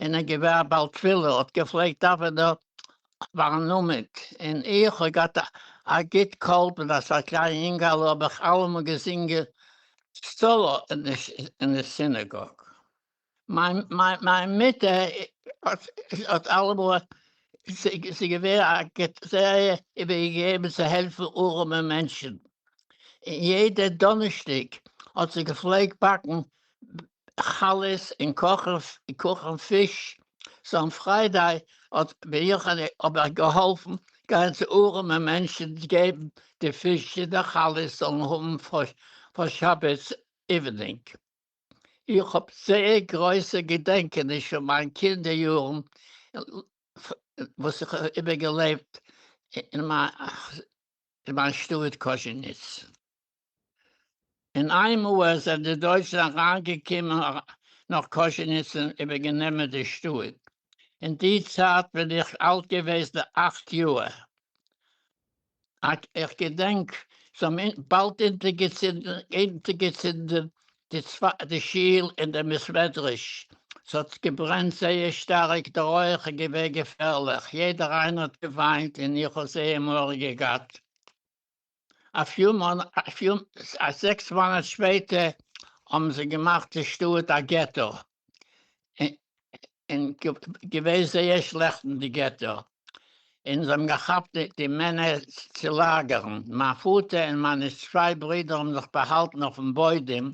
און ער געווען א בעל תפילה, האט געפלעגט דאווענען פארן עמוד, און איך האב געהאט א גוט קול, בין אזא קליין יונגעלע האב איך אלעמאל געזינגען סאלא אין די synagogue. מיין מוטער האט אלעמאל, זי געווען א זייער איבערגעגעבן צו העלפן ארעמע מענטשן, און יעדע דאנערשטאג האט זי געפלעגט באקן חלות און קאכן פיש, so on Friday האט בין איך האב איך געהאלפן גיין צו ארעמע מענטשן געבן די פיש און די חלות זאלן האבן פאר שבת evening. איך האב זייער גרויסע געדענקעניש פון מיין קינדער יארן וואס איך האב איבערגעלעבט אין מיין שטאט קאזשניץ. און איינמאל זענען די דויטשן אריינגעקומען נאך קאזשניץ און איבערגענומען די שטאט. אין די צייט בין איך אלט געוועזן 8 יאר. איך געדענק זיי האבן באלד אונטערגעצינדן די שול און דער בית מדרש. ס'האט געברענט זייער שטארק, דער רויעך איז געווען געפערליך, יעדער איינער האט געוויינט און איך האב זייער מורא געהאט. א few א 6 מאנאט שפעטער האבן זיי געמאכט די שטאט א געטא, און געווען זייער שלעכט אין די געטא, און זיי האבן געכאפט די מענער צו לאגערן. מיין פאטער און מיינע צוויי ברידער האבן זיך באהאלטן אויפן בוידעם,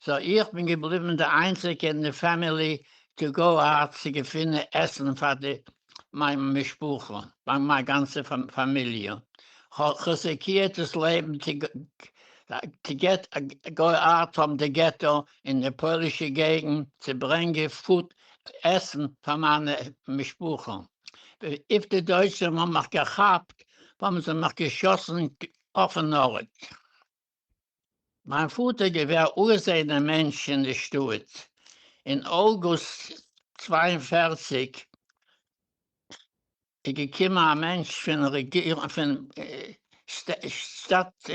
so איך בין געבליבן די איינציגע אין די family to go out צו געפינען עסן פאר די מיין משפחה, מיין גאנצע פאמיליע. כ'האב ריזיקירט דאס לעבן to get go out from the ghetto אין די פוילישע געגנט צו ברענגען food. עסן פאר מיינע משפחה. אויב די דויטשע האבן מיך געכאפט, האבן זיי מיך געשאסן אויפן ארט. מיין פאטער געווען א אנגעזעענער מענטש אין די שטאט. אין אוגוסט 42 איז געקומען א מענטש פון רעגירונג פון שטאט שטאט,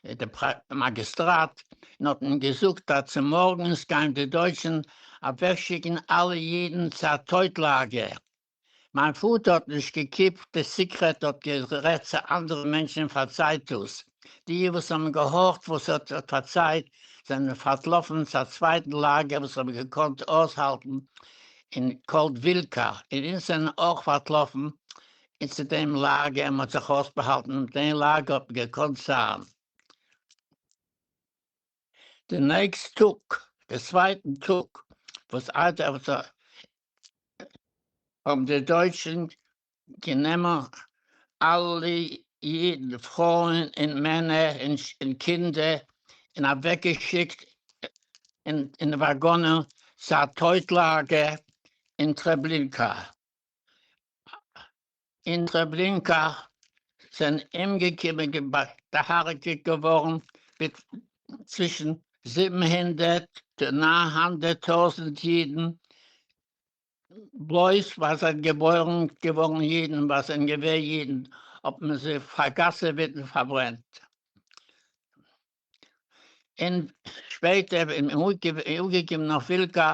די מאגיסטראט, און האט אים געזאגט אז צומארגנס גייען די דויטשן אוועקשיקן אלע אידן צו א טויט לאגער. מיין פאטער האט נישט געקיפט די סיקרעט האט גערעדט צו אנדערע מענטשן און פארציילט דאס, די וואס האבן געהארכט וואס ער האט פארציילט זענען פארטלאפן צו א צווייטן לאגער וואס האבן געקאנט אויסהאלטן אין קאלט ווילקא, און אונז זענען אויך פארטלאפן און צו דעם לאגער און מען האט זיך אויסבאהאלטן אין דעם לאגער האט מען געקאנט זיין. די נעקסט טאג, די צווייטן טאג וואס איידער האבן די דויטשן גענומען אלע אידן, פרויען און מענער און קינדער, און אוועקגעשיקט אין וואגאנען צו א טויט לאגער אין טרעבלינקא. אין טרעבלינקא זענען אומגעקומען געהארגעט געווארן מיט צווישן 700 און 900 טויזנט אידן, בלויז ווייל זיי זענען געבוירן געווארן אידן, ווייל זיי זענען געווען אידן, האט מען זיי פארגאסעוועט און פארברענט. און שפעטער ווען מען איז אנגעקומען נאך ווילקא,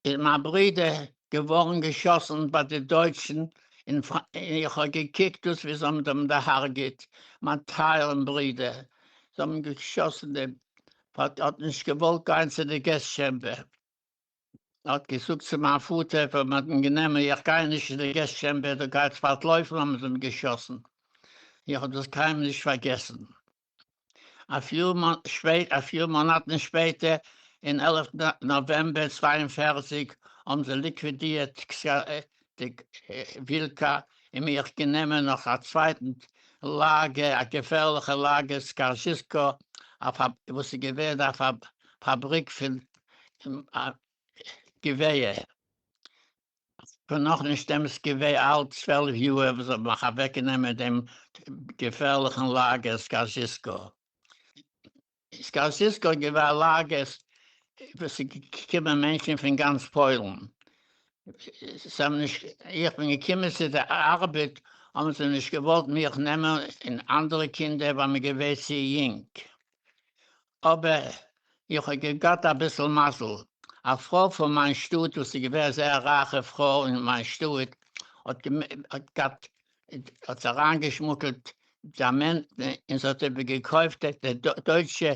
איז מיין ברודער געווארן געשאסן ביי די דויטשן, און איך האב געקוקט דאס ווי זיי האבן אים דערהרגעט, מיין טייערן ברודער, זיי האבן געשאסן דעם, האט נישט געוואלט גיין צו די געז טשעמבער. האט געזאגט צו מיין פאטער ווען מען האט אים גענומען, איך גיי נישט אין די געז טשעמבער, דו גייסט פארטלויפן, האבן זיי אים געשאסן. איך האב דאס קיינמאל נישט פארגעסן. א פיר מאנאטן שפעטער, אין 11 נאוועמבער 42, האבן זיי ליקווידירט די ווילקא און מיך גענומען נאך א צווייטן לאגער, א געפערליכע לאגער, סקארזשיסקא, וואס איז געווען א פאבריק פון געווער. כ'בין נאך נישט אמת געווען אלט 12 יאר וואס האבן מיך אוועקגענומען דעם געפערליכן לאגער סקארזשיסקא. סקארזשיסקא איז געווען א לאגער וואס איז געקומען מענטשן פון גאנץ פוילן. זיי האבן נישט, איך בין געקומען צו די ארבעט האבן זיי נישט געוואלט מיך נעמען און אנדערע קינדער ווייל מ'איז געווען צו יונג. אבער איך האב געהאט אביסל מזל, א פרוי פון מיין שטאט וואס איז געווען א זייער רייכע פרוי אין מיין שטאט האט געהאט האט אריינגעשמוגלט דיאמענטן און זי האט איבערגעקויפט די דויטשע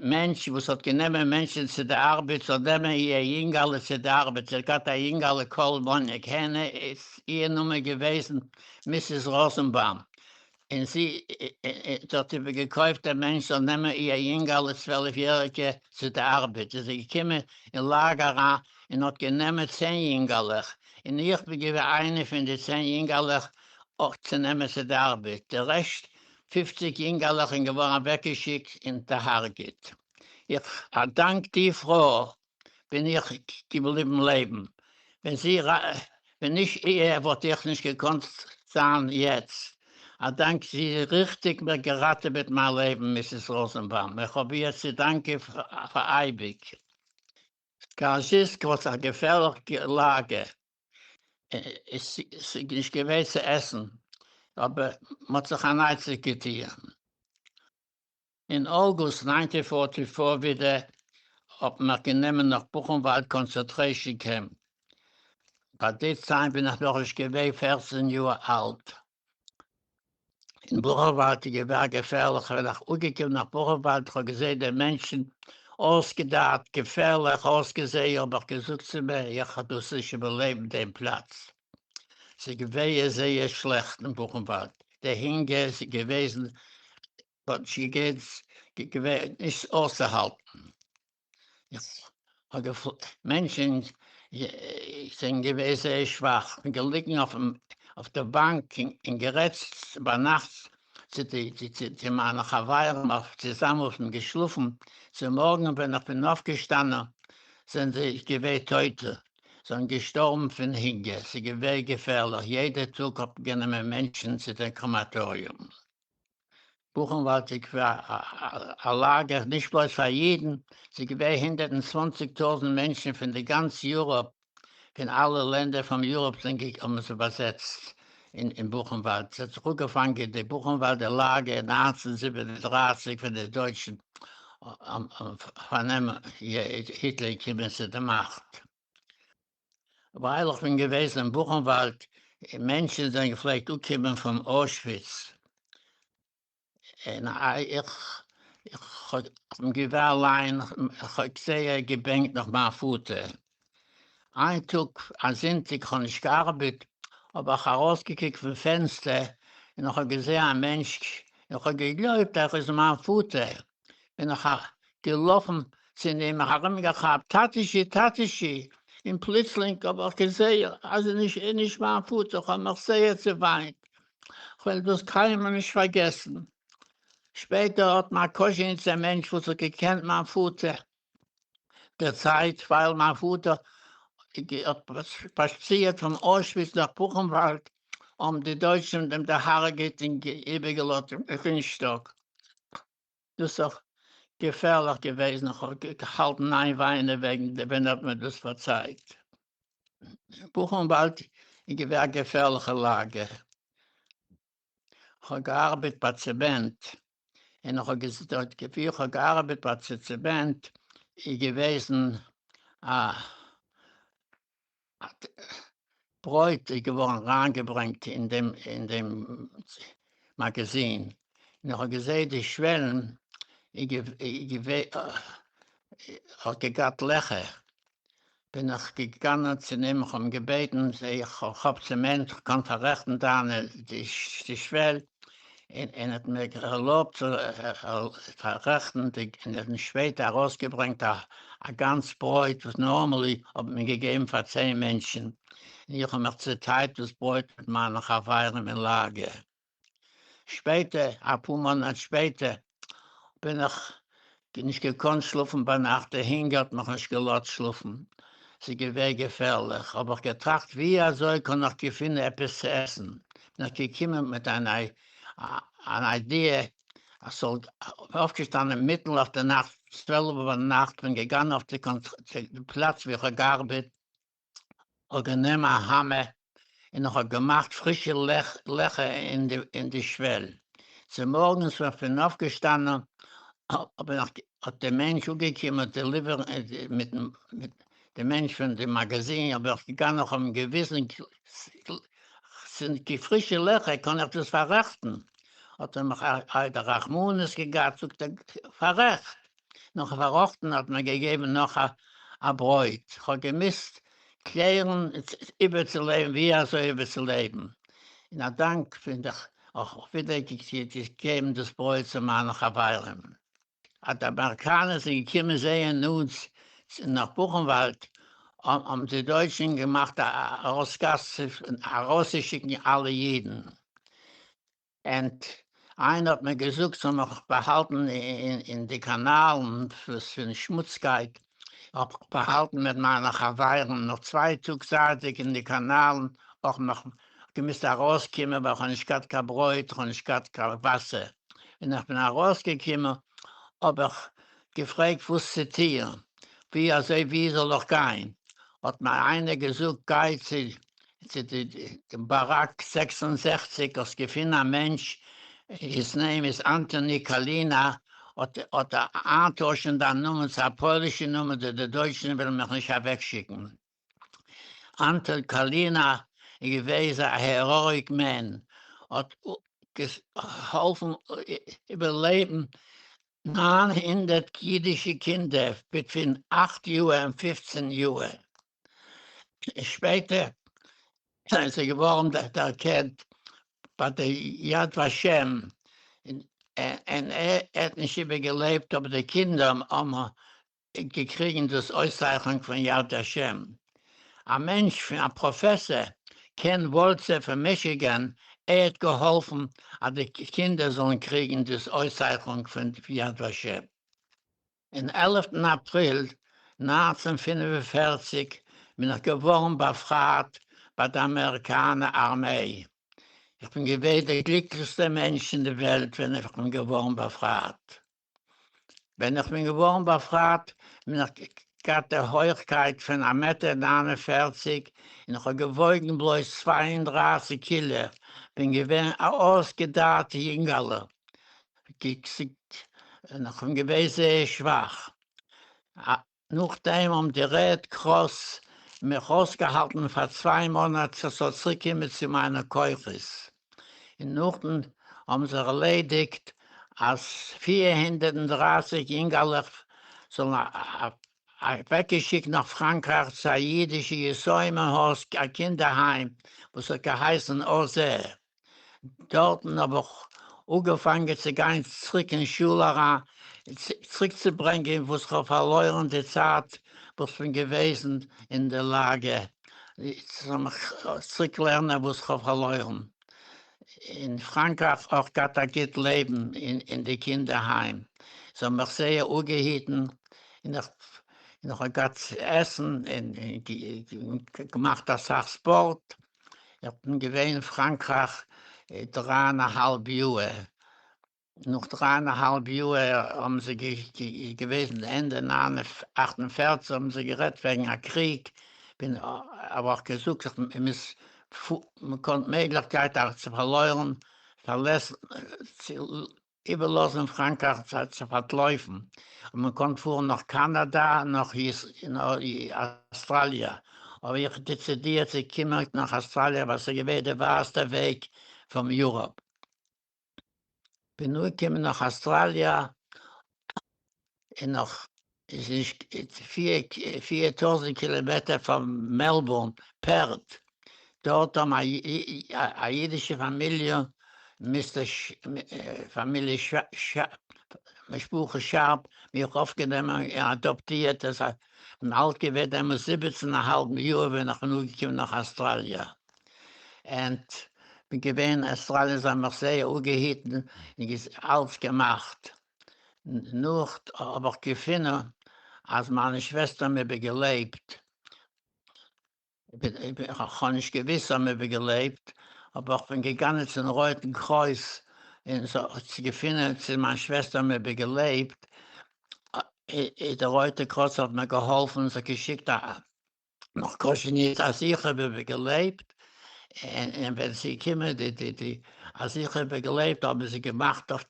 מענטש וואס האט גענומען מענטשן צו די ארבעט זאל נעמען איר יונגעלע צו די ארבעט, זי האט געהאט א יונגעלע קול מוניק הענע איז איר נאמען געוועזן מיסיס ראזענבאום, און זי האט איבער געקויפט דעם מענטש זאל נעמען איר יונגעלע 12 יעריגע צו די ארבעט, איז זי געקומען אין לאגער אריין און האט גענומען צען יונגעלעך, און איך בין געווען איינע פון די צען יונגעלעך אויך צו נעמען צו די ארבעט, די רעשט 50 יונגעלעך זענען געווארן אוועקגעשיקט און דערהרגעט. איך, א דאנק די פרוי בין איך געבליבן לעבן, ווען זי, ווען נישט איר וואלט איך נישט געקאנט זיין יעצט, א דאנק זי ריכטיג מיר געראטעוועט מיין לעבן מיסיס ראזענבאום, איך האב איר צו דאנקען פאר אייביג. סקארזשיסק וואס א געפערליכע לאגע, עס איז נישט געווען צו עסן, אבער מען האט זיך אן עצה געטוען. אין אוגוסט 1944 ווידער האט מען מיך גענומען נאך בוכענוואלד קאנצענטרעישאן קעמפ. ביי די צייט בין איך נאכנישט געווען 14 יאר אלט. אין בוכענוואלד איז געווען א געפערליכע, ווען איך אנגעקומען נאך בוכענוואלד איך האב געזען די מענטשן אויסגעדארט, געפערליך אויסגעזען, האב איך געזאגט צו מיר, איך האב דאס נישט איבערלעבן דעם פלאץ. ס'איז געווען זייער שלעכט אין בוכענוואלד, די הונגער איז געוועזן געווען נישט אויסצוהאלטן. מענטשן זענען געווען זייער שוואך און געליגן אויף די באנק און גערעדט ביינאכט. צו די צו מיינע חברים אויף צוזאמען וואס מ'האט געשלאפן, צו מארגן ווען איך בין אויפגעשטאנען זענען זיי געווען טויטע, זיי זענען געשטארבן פון הונגער, ס'איז געווען געפערליך, יעדע טאג האט מען גענומען מענטשן צו דעם קרעמאטאריום. בוכענוואלד איז געווען א לאגער נישט בלויז פאר אידן, ס'איז געווען 120 טויזנט מענטשן פון די גאנץ יוראפ, פון אלע לענדער פון יוראפ זענען האבן זיך באזעצט אין בוכענוואלד, ס'האט זיך אנגעפאנגען די בוכענוואלדער לאגער אין 1937 ווען די דויטשן האבן פארנומען היטלער געקומען צו די מאכט. ווייל איך בין געוועזן אין בוכענוואלד און מענטשן זענען געפלעגט אנקומען פון אוישוויץ און איך איך בין געווען אליין איך האב זייער געבענקט נאך מיין פאטער. איין טאג א זונטאג איך האב נישט געארבעט האב איך ארויסגעקוקט פון פענסטער און איך האב געזען א מענטש איך האב געגלויבט אז ער איז מיין פאטער בין איך געלאפן צו אים, מיך ארומגעכאפט, טאטעשי, טאטעשי, און פלוצלינג האב איך געזעהן אז ער איז נישט מיין פאטער, איך האב מיך זייער צעוויינט, איך וועל דאס קיינמאל נישט פארגעסן. שפעטער האט מיר א קאזשניצער מענטש וואס האט געקענט מיין פאטער דערציילט, ווייל מיין פאטער האט שפאצירט פון אוישוויץ נאך בוכענוואלד, האבן די דויטשן אים דערהרגעט און איבערגעלאזט אים רינשטאק. דאס איז אויך געפערליך געוועזן, איך האב געהאלטן איין וויינען וועגן די ווען ער האט מיר דאס פארציילט. בוכענוואלד איז געווען א געפערליכע לאגער, איך האב געארבעט ביי צעמענט, און איך האב דארט ווי איך האב געארבעט ביי צעמענט איז געוועזן א ברויט איז געווארן אריינגעברענגט אין דעם אין דעם מאגאזין, און איך האב געזעהן די שוועלן איז געווען האט געגאט לעכער, בין איך געגאנגען צו אים, איך האב אים געבעטן, איך האב צעמענט, איך קען פאררעכטן דיינע די שוועל, און ער האט מיר ערלויבט צו פאררעכטן די, און ער האט מיר שפעטער ארויסגעברענגט א א גאנץ ברויט וואס normally האט מען געגעבן פאר צען מענטשן, און איך האב מיך צעטיילט דאס ברויט מיט מיינע חברים אין לאגער. שפעטער, אפאר מאנאט שפעטער, בין איך נישט געקאנט שלאפן ביינאכט, די הונגער האט מיך נישט געלאזט שלאפן, ס'איז געווען געפערליך, האב איך געטראכט ווי אזוי קען איך געפינען עפעס צו עסן, בין איך געקומען מיט אן idea אז ס'זאל אויפגעשטאנען מיטן אויף די נאכט, 12 ביינאכט, בין געגאנגען אויף די פלאץ ווי איך האב געארבעט, האב גענומען א האמער און איך האב געמאכט פרישע לעכער אין די שוועל. צומארגנס ווען כ'בין אויפגעשטאנען האט די מענטש אפגעקומען דעליווערן מיט די מענטש פון די מאגאזין, האב איך געגאנגען איך האב אים געוויזן ס'זענען די פרישע לעכער קען איך דאס פאררעכטן? האט ער מיך א רחמנות געגאט זאגט ער פאררעכט. נאכן פארראכטן האט מען געגעבן נאך א ברויט, כ'האב געמוזט קלערן איבערצולעבן ווי אזוי איבערצולעבן, און א דאנק בין איך אויך ווידער געגעבן דאס ברויט צו מיינע חברים. אז די אמעריקאנער זענען געקומען זייער נאנט נאך בוכענוואלד, האבן די דויטשן געמאכט א ארויסגאס ארויסצושיקן אלע אידן. and איינער האט מיר געזאגט זאל מיך באהאלטן אין די קאנאלן פון שמוצקייט, האב איך באהאלטן מיט מיינע חברים, נאך צוויי טאג זייענדיג אין די קאנאלן האב איך מיך געמוזט ארויסקומען ווייל איך האב נישט געהאט קיין ברויט, איך האב נישט געהאט קיין וואסער, ווען איך בין ארויסגעקומען האב איך געפרעגט וואס צו טוען, ווי אזוי ווי זאל איך גיין, האט מיר איינער געזאגט גיי צו צו די באראק 66 האסט געפונען א מענטש his name איז אנטאני קאלינא האט האט איינטוישן דיין נאמען צו א פוילישע נאמען די די דויטשן ווילן מיך נישט אוועקשיקן. אנטאן קאלינא איז געוועזן א heroic man האט געהאלפן איבערלעבן 900 אידישע קינדער between אכט יאר און 15 יאר. שפעטער איז ער געווארן דערקענט ביי די יד ושם, און ער האט נישט איבערגעלעבט אבער די קינדער האבן געקריגן דאס אויסצייכענונג פון יד ושם. א מענטש פון א פראפעסער קען וואלצער פון מישיגען. ער האט געהאלפן אז די קינדער זאלן קריגן דאס אויסצייכונג פון יד ושם. אין עלפטן אפריל 1945 בין איך געווארן באפרייט ביי די אמעריקאנער ארמיי. איך בין געווען דער גליקליכסטער מענטש אין די וועלט ווען איך בין געווארן באפרייט. ווען איך בין געווארן באפרייט בין איך געהאט די הויכקייט פון א מעטער 49 און איך האב געוואויגן בלויז 32 קילא, בין געווען א אויסגעדארט יונגעלע, און איך בין געווען זייער שוואך. נאכדעם האבן די רעד קראס מיך אויסגעהאלטן פאר צוויי מאנאט איך זאל צוריקקומען צו מיינע כוחות, און נאכדעם האבן זיך ערלעדיגט אז 430 יונגעלעך זאלן אוועקגעשיקט נאך פראנקרייך צו א אידישע יתומים הויז א קינדערהיים וואס האט געהייסן אוזער. דארטן האב איך אנגעפאנגען צו גיין צוריק אין שול אריין, צוריקצוברענגען וואס כ'האב פארלוירן די צייט וואס כ'בין געוועזן אין די לאגער, צוריק לערנען וואס כ'האב פארלוירן. אין פראנקרייך אויך געהאט א גוט לעבן אין די קינדערהיים, זיי האבן מיך זייער אפגעהיטן, און איך האב געהאט צו עסן און געמאכט אסאך ספארט. איך בין געווען אין פראנקרייך דריי און א האלב יאהר, נאך דריי און א האלב יאהר האבן זיי געוועזן ענדע 48 האבן זיי גערעדט וועגן א קריג, בין האב איך געזאגט איך מוז מען קען מעגליכקייט צו פארלוירן פארלעסן איבערלאזן פראנקרייך צו פארטלויפן, און מען קען פארן נאך קאנאדא, נאך אסטראליע, אבער איך דעצידירט צו קומען נאך אסטראליע ווייל ס'איז געווען די ווייטסטע וועג פון יוראפ. בין אנגעקומען נאך אסטראליע און נאך איז נישט 4000 קילאמעטער פון מעלבורן, פערט, דארט האבן א אידישע פאמיליע, מיסטער פאמיליע משפחה שארפ, מיך אויפגענומען און אדאפטירט, איך בין אלט געווען דעמאלס זיבעצן א האלבן יאר ווען איך בין אנגעקומען נאך אסטראליע, און בין געווען אין אסטראליע, זיי האבן מיך זייער אפגעהיטן און אלץ געמאכט. נאך האב איך געפונען אז מיינע שוועסטער האבן איבערגעלעבט, איך האב נישט געוויסט זיי האבן איבערגעלעבט, אבער איך בין געגאנגען צום רויטן קרויס און צו געפינען צו מיין שוועסטער האבן איבערגעלעבט, די רויטע קרויס האט מיר געהאלפן, זיי געשיקט א נאך קאזשניץ אז איך האב איבערגעלעבט, און ווען ס'איז געקומען די די די אז איך האב איבערגעלעבט האבן זיי געמאכט אויף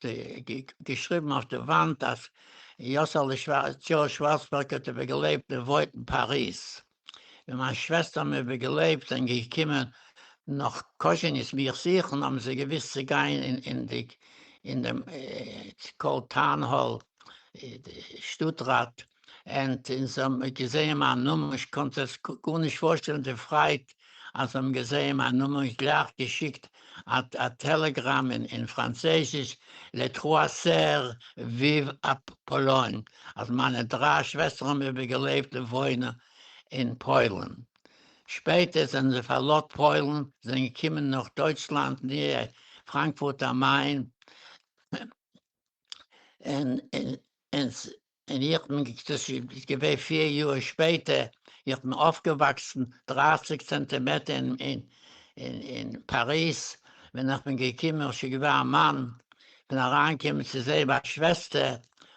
די געשריבן אויף די וואנט אז יאסעלע דזשאו שווארצבערג האט איבערגעלעבט און וואוינט אין פאריז. ווען מיין שוועסטער האבן איבערגעלעבט זענען געקומען נאך קאזשניץ מיך זוכן האבן זיי געוואוסט צו גיין אין די אין דעם קאלד טאון האל שטאטראט און זיי האבן געזעהן מיין נאמען, איך קען זיך גארנישט פארשטעלן די פרייד אז זיי האבן געזעהן מיין נאמען, גלייך געשיקט א טעלעגראם אין פראנצויזיש, Les trois sœurs vivent à Pologne, אז מיינע דריי שוועסטער האבן איבערגעלעבט און וואוינען אין פוילן. שפעטער זענען זיי פארלאזט פוילן, זענען געקומען נאך דויטשלאנד, נער פראנקפורט אם מיין, און און איך בין דאס איז געווען פיר יאר שפעטער, איך בין אויפגעוואקסן 30 צענטימעטער אין אין אין פאריז, ווען איך בין געקומען איך שוין געווען א מאן, בין אריינגעקומען צו זען מיין שוועסטער,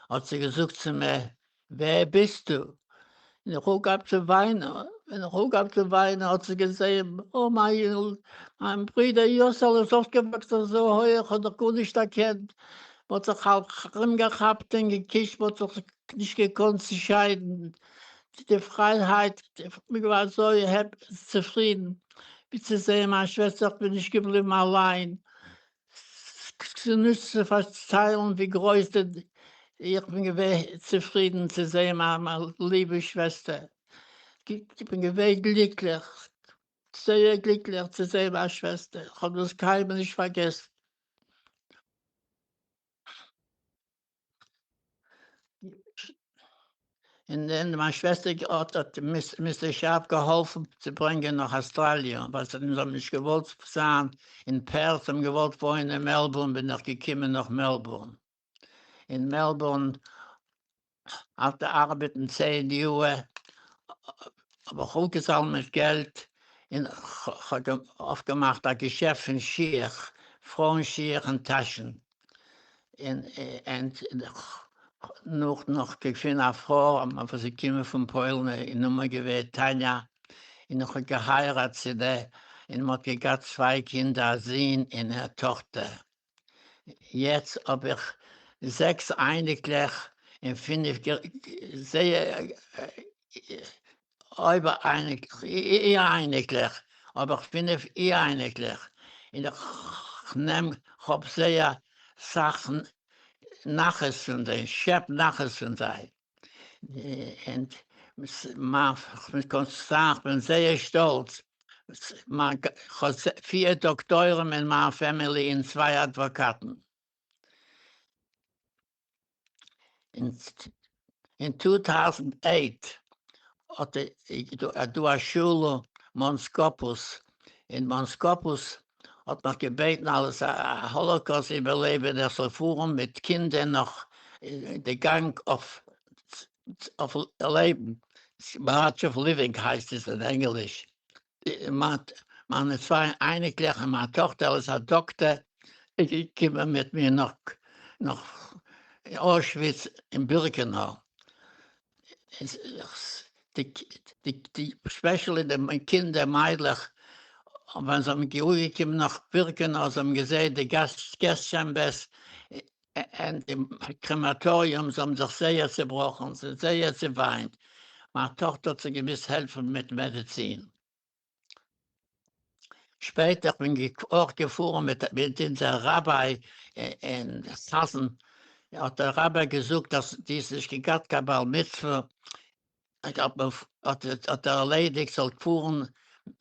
האט זי געזאגט צו מיר, ווער ביסטו? און איך אנגעהויבן צו וויינען, ווען איך אנגעהויבן צו וויינען האט זי געזען, אוי מיין מיין ברודער יאסעלע איז אויפגעוואקסן אזוי הויעך, האט דאך גארנישט דערקענט, מ'האט זיך ארומגעכאפט און געקישט, מ'האט זיך נישט געקאנט צעשיידן, די פרייהייט, איך בין געווארן אזוי צופרידן ווי צו זען מיין שוועסטער, איך בין נישט געבליבן אליין, ס'איז נישט צו פארציילן ווי גרויס די, איך בין געווען צופרידן צו זען מיין ליבע שוועסטער, איך בין געווען גליקליך, זייער גליקליך צו זען מיין שוועסטער, איך האב דאס קיינמאל נישט פארגעסן. און און מיין שוועסטער האט האט מיסטער שארפ געהאלפן צו ברענגען נאך אסטראליע, ווייל זיי האבן נישט געוואלט זיין אין פערט, זיי האבן געוואלט וואוינען אין מעלבורן, בין איך געקומען נאך מעלבורן. אין מעלבורן אויף די ארבעטן צען יאר האב איך אפגעזאמלט געלט און כ'האב אויפגעמאכט א געשעפט פון שיך, פרויען שיך און טאשן, און נאך נאך געפונען א פרוי וואס איז געקומען פון פוילן, איר נאמען איז געווען טאניא, און איך האב געהייראט צו דער, און מ'האט געהאט צוויי קינדער א זון און א טאכטער. יעצט האב איך זעקס אייניקלעך און פינף זייער אויב אייניקלעך אייניקלעך האב איך פינף אייניקלעך און איך נעם כ'האב זייער סאך נחת פון זיי, שעפ נחת פון זיי. און מיין כ'בין זייער שטאלץ, כ'האב פיר דאקטוירים אין מיין family און צוויי אדוואקאטן. אין 2008 האט דא א שולע מאונט סקאפוס, און מאונט סקאפוס האט מיך געבעטן אלס א האלאקאוסט איבערלעבער איך זאל פארן מיט קינדער נאך די גאנג אויף לעבן, March of Living הייסט עס אין ענגליש, מיינע צוויי אייניקלעך און מיין טאכטער איז א דאקטער איז געקומען מיט מיר נאך אוישוויץ און בירקענאו. די specially די קינדער מיידלעך ווען זיי האבן אנגעקומען נאך בירקענאו זיי האבן געזעהן די gas chambers און די crematorium זיי האבן זיך זייער צעבראכן זיי זייער צעוויינט מיין טאכטער האט זיי געמוזט העלפן מיט מעדיצין. שפעטער איך בין אויך געפארן מיט מיט אונזער ראביי און חזן, האט דער ראביי געזאגט אז די האסט נישט געהאט קיין בר מצוה, האט האט ער ערלעדיגט זאל פארן,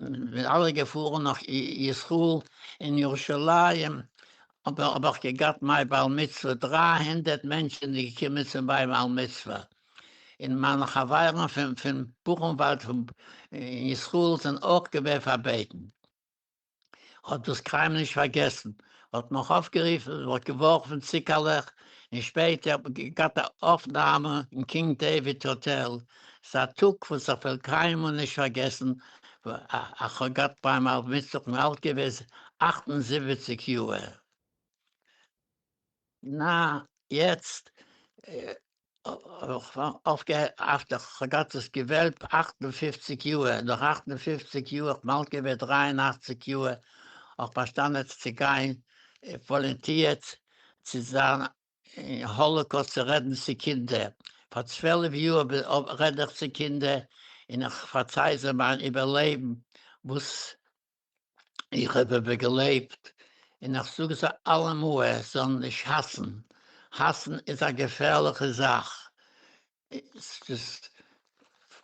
מיר אלע געפארן נאך ישראל אין ירושלים, אבער האב איך געהאט מיין בר מצוה, 300 מענטשן געקומען צו מיין בר מצוה. און מיינע חברים פון פון בוכנוואלד פון אין ישראל זענען אויך געווען פארבעטן. האט דאס קיינמאל נישט פארגעסן, האט מיך אויפגערופן, האט געווארפן צוקערלעך, און שפעטער האט מען געהאט א אויפנאמע אין קינג דעיוויד האטעל, ס'איז א טאג וואס איך וועל קיינמאל נישט פארגעסן, איך האב געהאט ביים בר מצוה, כ'בין אלט געוועזן 78 יאהר. נא, יעצט האב איך געהאט דאס געוועלב 58 יאר, נאך 58 יאר, איך בין אלט געווען 83 יאר, האב איך באשטאנען צו גיין, וואלונטירט צו זיין אין האלאקאוסט צו רעדן צו קינדער, פאר 12 יאר רעד איך צו קינדער און איך פארצייל זיי מיין איבערלעבן וואס איך האב איבערגעלעבט, און איך זאג זיי אלעמאל זאלן נישט האסן, האסן איז א געפערליכע זאך,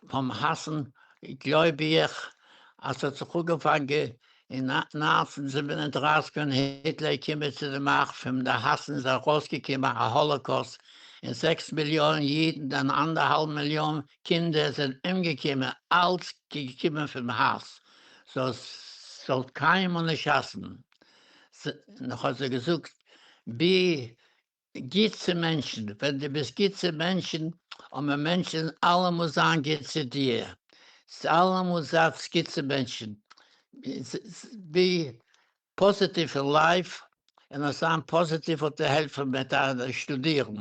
פון האסן גלויב איך אז ס'האט זיך אנגעפאנגען אין 1937 ווען היטלער איז געקומען צו די מאכט, פון די האסן איז ארויסגעקומען א האלאקאוסט און זעקס מיליאן אידן און אנדערהאלב מיליאן קינדער זענען אומגעקומען, אלץ געקומען פון האס. זאלסט קיינמאל נישט האסן. און איך האב זיי געזאגט, be גוט צו מענטשן, ווען דו ביסט גוט צו מענטשן, האבן מענטשן אלעמאל זיין גוט צו דיר, אלעמאל זייט גוט צו מענטשן, be positive אין life, און אז זיין positive האט דיר העלפן מיט שטודירן,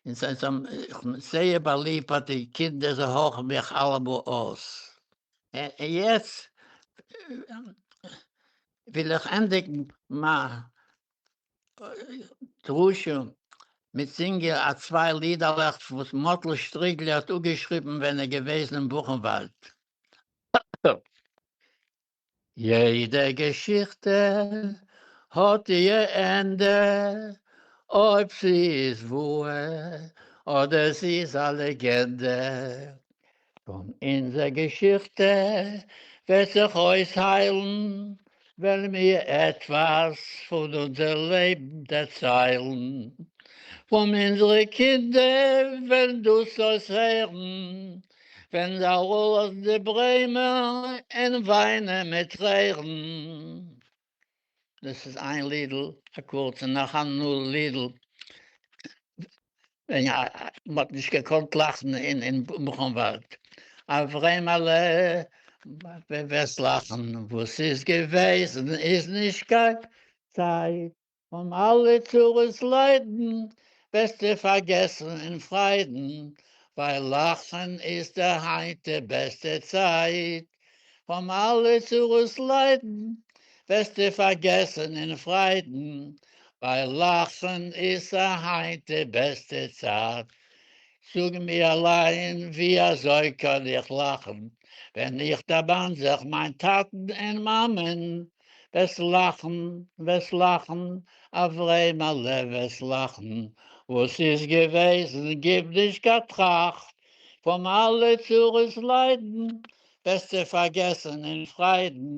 און זיי זענען זייער באליבט ביי די קינדער, זיי הארכן מיך אלעמאל אויס. און יעצט וויל איך ענדיגן מיין דרשה מיט זינגען א צוויי לידעלעך וואס מאטל שטריגלער האט אפגעשריבן ווען ער געוועזן אין בוכנוואלד. יעדע געשיכטע האט איר ענדע, אויב זי איז וואר אדער זי איז א לעגענדע. פון אונזער געשיכטע וועט זיך אויסהיילן, וועלן מיר עטוואס פון אונזער לעבן דערציילן. פון אונזערע קינדער וועלן דאס אויסהערן, וועלן זיי אראפלאזן די ברעמען און וויינען מיט טרערן. דאס איז איין לידל, א קורצע, נאך א לידל, ווען מ'האט נישט געקאנט לאכן אין בוכנוואלד. אברעמעלע, וועסט לאכן, וואס איז געוועזן איז נישט קיין צייט. פון אלע צרות ליידן וועסטו פארגעסן אין פריידן, ווייל לאכן איז די היינט די בעסטע צייט. פון אלע צרות ליידן וועסטו פארגעסן אין פריידן, ווייל לאכן איז היינט די בעסטע צייט. זאג מיר אליין ווי אזוי קען איך לאכן ווען איך דערמאן זיך מיין טאטן און מאמען, וועסט לאכן, וועסט לאכן, אברעמעלע וועסט לאכן, וואס איז געוועזן גיב נישט קיין טראכט, פון אלע צרות ליידן וועסטו פארגעסן אין פריידן,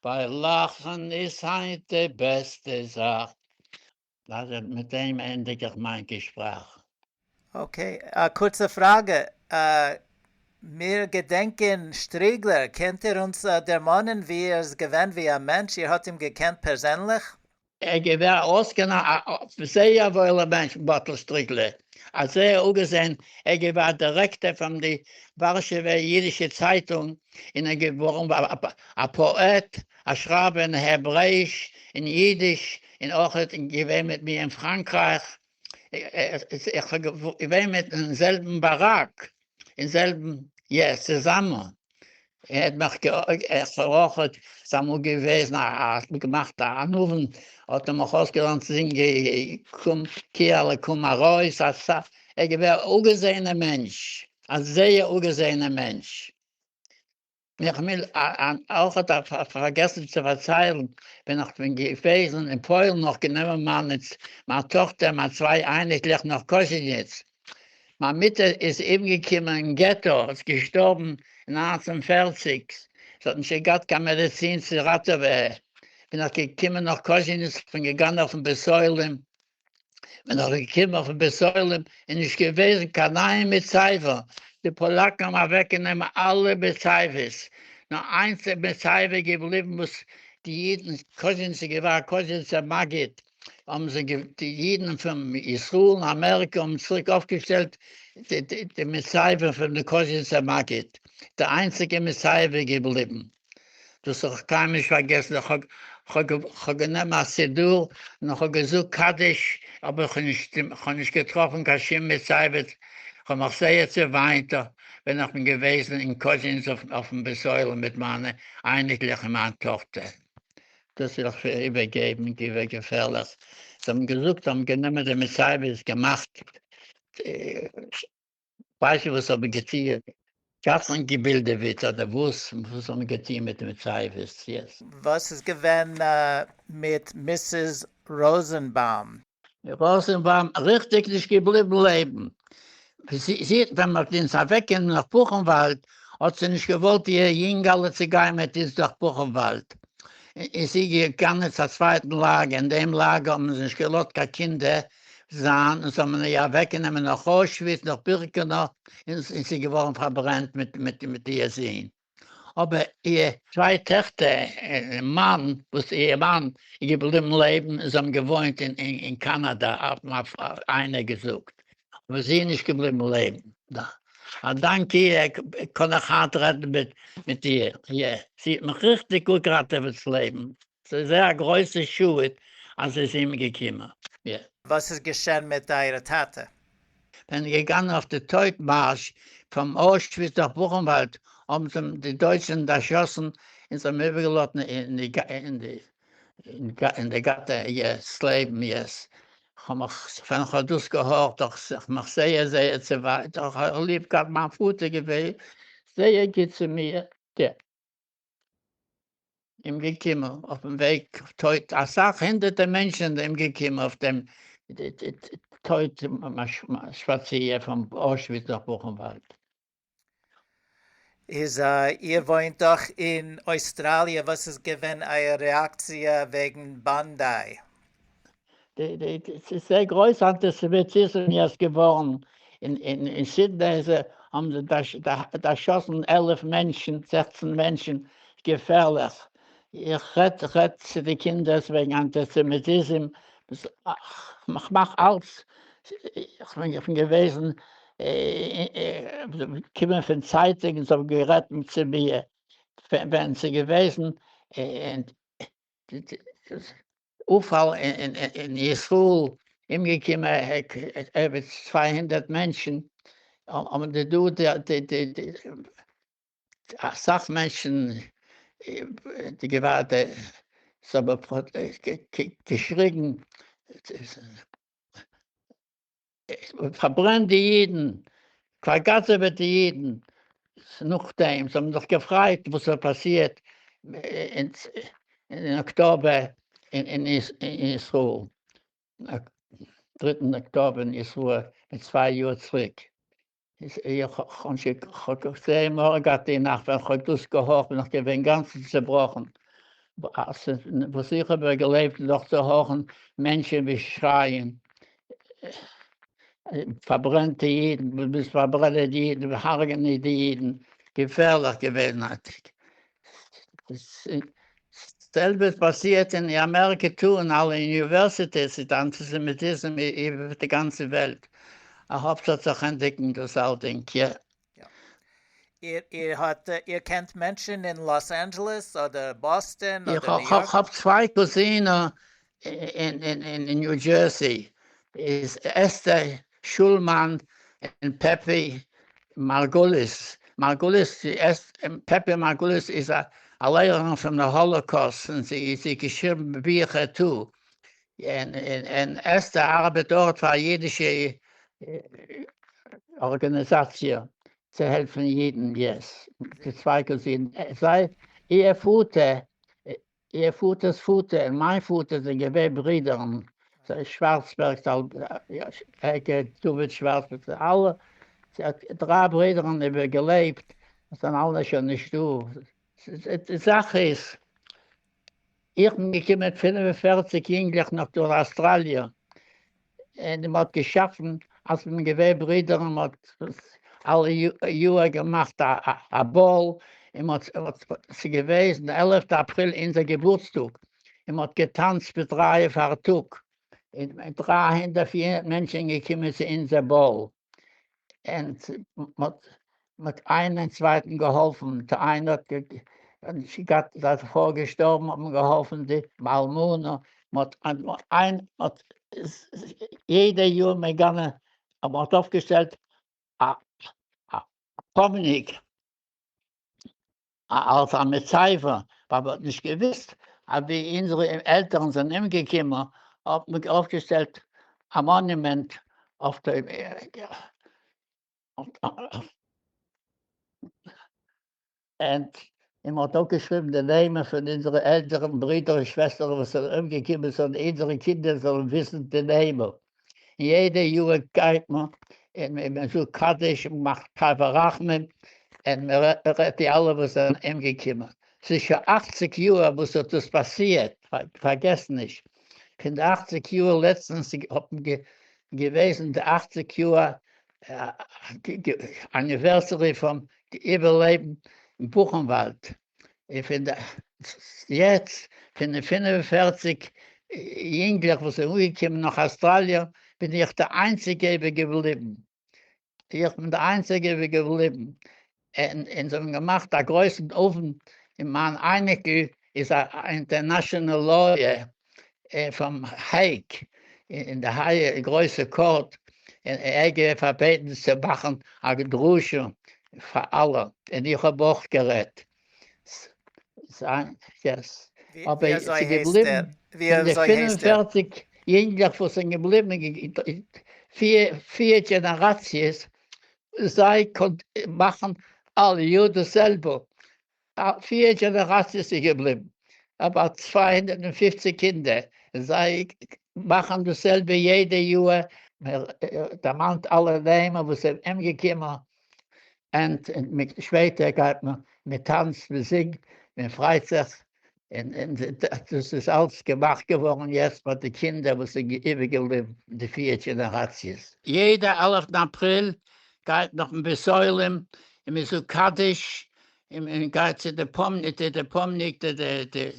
ווייל לאכן איז היינט די בעסטע זאך. מיט דעם ענדיג איך מיין געשפרעך. Okay, א קורצע פראגע, מיר געדענקען שטריגלער, קענט איר אונז דערמאנען ווי ער איז געווען ווי א מענטש, איר האט אים געקענט פערזענליך? ער געווען א אויסגענע א זייער וואוילער מענטש מאטל שטריגלער, א זייער אפגעזען, ער געווען א דירעקטער פון די ווארשעווער אידישע צייטונג, און ער געווארן א פאעט, א שרייבער אין העברעאיש און אידיש, און אויך געווען מיט מיר אין פראנקרייך, איך האב געווען מיט אין זעלבן באראק, אין זעלבן, yes, צוזאמען, ער האט מיך געאויך איז אמאל געוועזן א האט מען געמאכט א אוונט, האט ער מיך אויסגעלערנט צו זינגען קום קיעלע קום ארויס, אסאך, ער איז געווען א אפגעזעענער מענטש, א זייער אפגעזעענער מענטש. איך וויל אויך האט פארגעסן צו פארציילן, ווען איך בין געוועזן אין פוילן נאך גענומען מיין מיין טאכטער מיין צוויי אייניקלעך נאך קאזשניץ, מיין מוטער איז אומגעקומען אין געטא, איז געשטארבן אין 1940, זי האט נישט געהאט קיין מעדיצין צו ראטעווען, בין איך געקומען נאך קאזשניץ, כ'בין געגאנגען אויפן בית עולם, ווען איך בין געקומען אויפן בית עולם איז נישט געוועזן קיין איין מצבה, די פאלאקן האבן אוועקגענומען אלע מצבות, נאר איינס מצבה איז געבליבן וואס די אידן, קאזשניץ איז געווען א קאזשניצער מגיד, האבן זיי די אידן פון ישראל און אמעריקע האבן צוריק אויפגעשטעלט די מצבה פון די קאזשניצער מגיד, די איינציגע מצבה איז געבליבן. דאס האב איך קיינמאל נישט פארגעסן, איך האב גענומען א סידור און איך האב געזאגט קדיש, אבער איך האב נישט געטראפן קיין שום מצבה, איך האב מיך זייער צעוויינט ווען איך בין געוועזן אין קאזשניץ אויפן בית עולם מיט מיינע אייניקלעך און מיין טאכטער. דאס וויל איך איבערגעבן, געווען געפערליך, זיי האבן געזאגט, זיי האבן גענומען די מצבות, געמאכט ווייסט וואס האבן געטוען? גאסן געבילדעוועט אדער וואס? וואס האבן געטוען מיט די מצבות? Yes. וואס איז געווען מיט Mrs. ראזענבאום? ראזענבאום ריכטיג נישט געבליבן לעבן. זי האט ווען מ'האט אונז אוועקגענומען נאך בוכנוואלד האט זי נישט געוואלט איר יונגעלע צו גיין מיט אונז נאך בוכנוואלד. איז זי געגאנגען צו א צווייטן לאגער, אין דעם לאגער האבן זיי נישט געלאזט קיין קינדער זיין, און זיי האבן איר אוועקגענומען נאך אוישוויץ, נאך בירקענאו, און זי איז געווארן פארברענט מיט מיט איר זון. אבער איר צוויי טעכטער און מאן, וואס איר מאן איז געבליבן לעבן, און זיי האבן געוואוינט אין קאנאדא, האט איינער געזאגט, אבער זי איז נישט געבליבן לעבן. א דאנק איר קען איך היינט רעדן מיט איר. זי האט מיך ריכטיג גוט געראטעוועט ס'לעבן. ס'איז זייער א גרויסע שאד אז זי איז אומגעקומען. וואס איז געשען מיט אייער טאטע? ווען געגאנגען אויף די טויט מארש פון אוישוויץ נאך בוכנוואלד האבן זיי די דויטשן דערשאסן און זיי האבן איבערגעלאזט אין די אין די גאטע yes לעבן yes כ'האב מיך ווען כ'האב דאס געהארט האב איך מיך זייער זייער צעוויינט איך האב ליב געהאט מיין פאטער געווען זייער גוט צו מיר די אומגעקומען אויפן וועג טויט אסאך הונדערטער מענטשן זענען אומגעקומען אויף דעם טויט שפאציר פון אוישוויץ נאך בוכנוואלד. איז איר וואוינט דאך אין אויסטראליע, וואס איז געווען אייער רעאקציע וועגן באנדיי? ס'איז זייער גרויס אנטיסעמיטיזם יעצט געווארן, אין סידני האבן זיי דערשאסן 11 מענטשן, 16 מענטשן, געפערליך, איך רעד רעד צו די קינדער וועגן אנטיסעמיטיזם, איך מאך אלץ, איך בין געוועזן קומען פון צייטונג און זיי האבן גערעדט צו מיר ווען ס'איז געוועזן אָפּפאַל אין ישראל אומגעקומען איבער 200 מענטשן, האבן די דא די די די אסאך מענטשן די געווארטע זיי האבן געשריגן פארברענט די אידן, פארגאזעוועט די אידן, נאכדעם זיי האבן זיך געפרייט וואס האט פאסירט אין אקטאבער אין ישראל, דריטן אקטאבער אין ישראל מיט צוויי יאר צוריק. איך האב זייער מורא געהאט די נאכט ווען כ'האב דאס געהארכט בין איך געווען גאנץ צעבראכן, וואס איך האב געלעבט נאך צו הארכן מענטשן ווי שרייען פארברענטע אידן, ביסט פארברענען די אידן, הרג'נען די אידן, געפערליך געווען. זעלבע איז פאסירט אין אמעריקע טא אין אלע universities איז די אנטיסעמיטיזם איבער די גאנצע וועלט, איך האף ס'וועט זיך ענדיגן דאס אלדינג, יא. איר איר האט איר קענט מענטשן אין לאס אנדזשעלעס אדער באסטאן איך אדער ניו יארק? האב צוויי קוזינער אין ניו דזשערסי, איז אסתר שולמאן און פעפי מארגוליס, מארגוליס פעפי מארגוליס איז א לערערין פון די האלאקאוסט און זי האט געשריבן ביכער טא, און אסתר ארבעט דארט פאר א אידישע ארגאניזאציע צו העלפן אידן, yes, די צוויי קוזינען, זיי, איר פאטער איר פאטער'ס פאטער און מיין פאטער זענען געווען ברידערן, שווארצבערג, דוד שווארצבערג, אלע דריי ברידערן איבער געלעבט, זענען אלע שוין נישט דא. די זאך איז, איך בין געקומען מיט 45 יונגלעך נאך דורך אויסטראליע, און מען האט געשאפן אז מען געווען ברידער און מען האט אלע יאהר געמאכט א באל, און מען האט, ס'איז געוועזן עלעפטע אפריל אונזער געבורטסטאג, און מען האט געטאנצט ביז דרײַ פארטאג, און 300 400 מענטשען געקומען צו אונזער באל, און מען האט איינעם צווייטן געהאלפן, איינער האט געהאט זיין פרוי געשטארבן האט מען געהאלפן די אלמנה, מען האט יעדע יאר מען גאנע, מען האט אויפגעשטעלט א פאמניק אלס א מצבה, ווייל מען האט נישט געוויסט אז ווי אונזערע עלטערן זענען אומגעקומען, האט מען אויפגעשטעלט א מאנומענט אויף די און מען האט אויפגעשריבן די נעמען פון אונזערע עלטערן, ברידער און שוועסטער וואס זענען אומגעקומען, זאלן אונזערע קינדער זאלן וויסן די נעמען. און יעדע יאר גייט מען און מען זאגט קדיש און מאכט קבר רחמים, און מען רעדט די אלע וואס זענען אומגעקומען. ס'איז שוין אכציג יאר וואס האט דאס פאסירט, פארגעס נישט, פון די אכציג יאר לעצטנס האט מען געוועזן די אכציג יאר anniversary פון די איבערלעבן אין בוכנוואלד, און פון די יעצט פון די 45 יונגלעך וואס זענען אנגעקומען נאך אויסטראליע בין איך די איינציגע איבער געבליבן, איך בין די איינציגע איבער געבליבן, און און זיי האבן געמאכט א גרויסן אוונט, און מיין אייניקל איז א international lawyer פון העיג, אין די הייע גרויסע court, און ער געווען פארבעטן צו מאכן א דרשה פאר אלע, און איך האב אויך גערעדט. Yes. אבער ס'איז געבליבן פון די 45 יונגלעך וואס זענען געבליבן פיר דזשענעראציעס, זיי מאכן אלע יאר דאס זעלבע, פיר דזשענעראציעס איז געבליבן, אבאוט 250 קינדער, זיי מאכן דאס זעלבע יעדע יאר, מען דערמאנט אלע נעמען וואס זענען אומגעקומען, און שפעטער גייט מען, מען טאנצט, מען זינגט, מען פרייט זיך. און און דאס איז אלץ געמאכט געווארן יעצט ביי די קינדער וואס זענען איבערגעבליבן די פיר דזשענעראציעס. יעדע עלפטן אפריל גייט נאכן בית עולם און מען זאגט קדיש און מען גייט צו די פאמניק די פאמניק די די די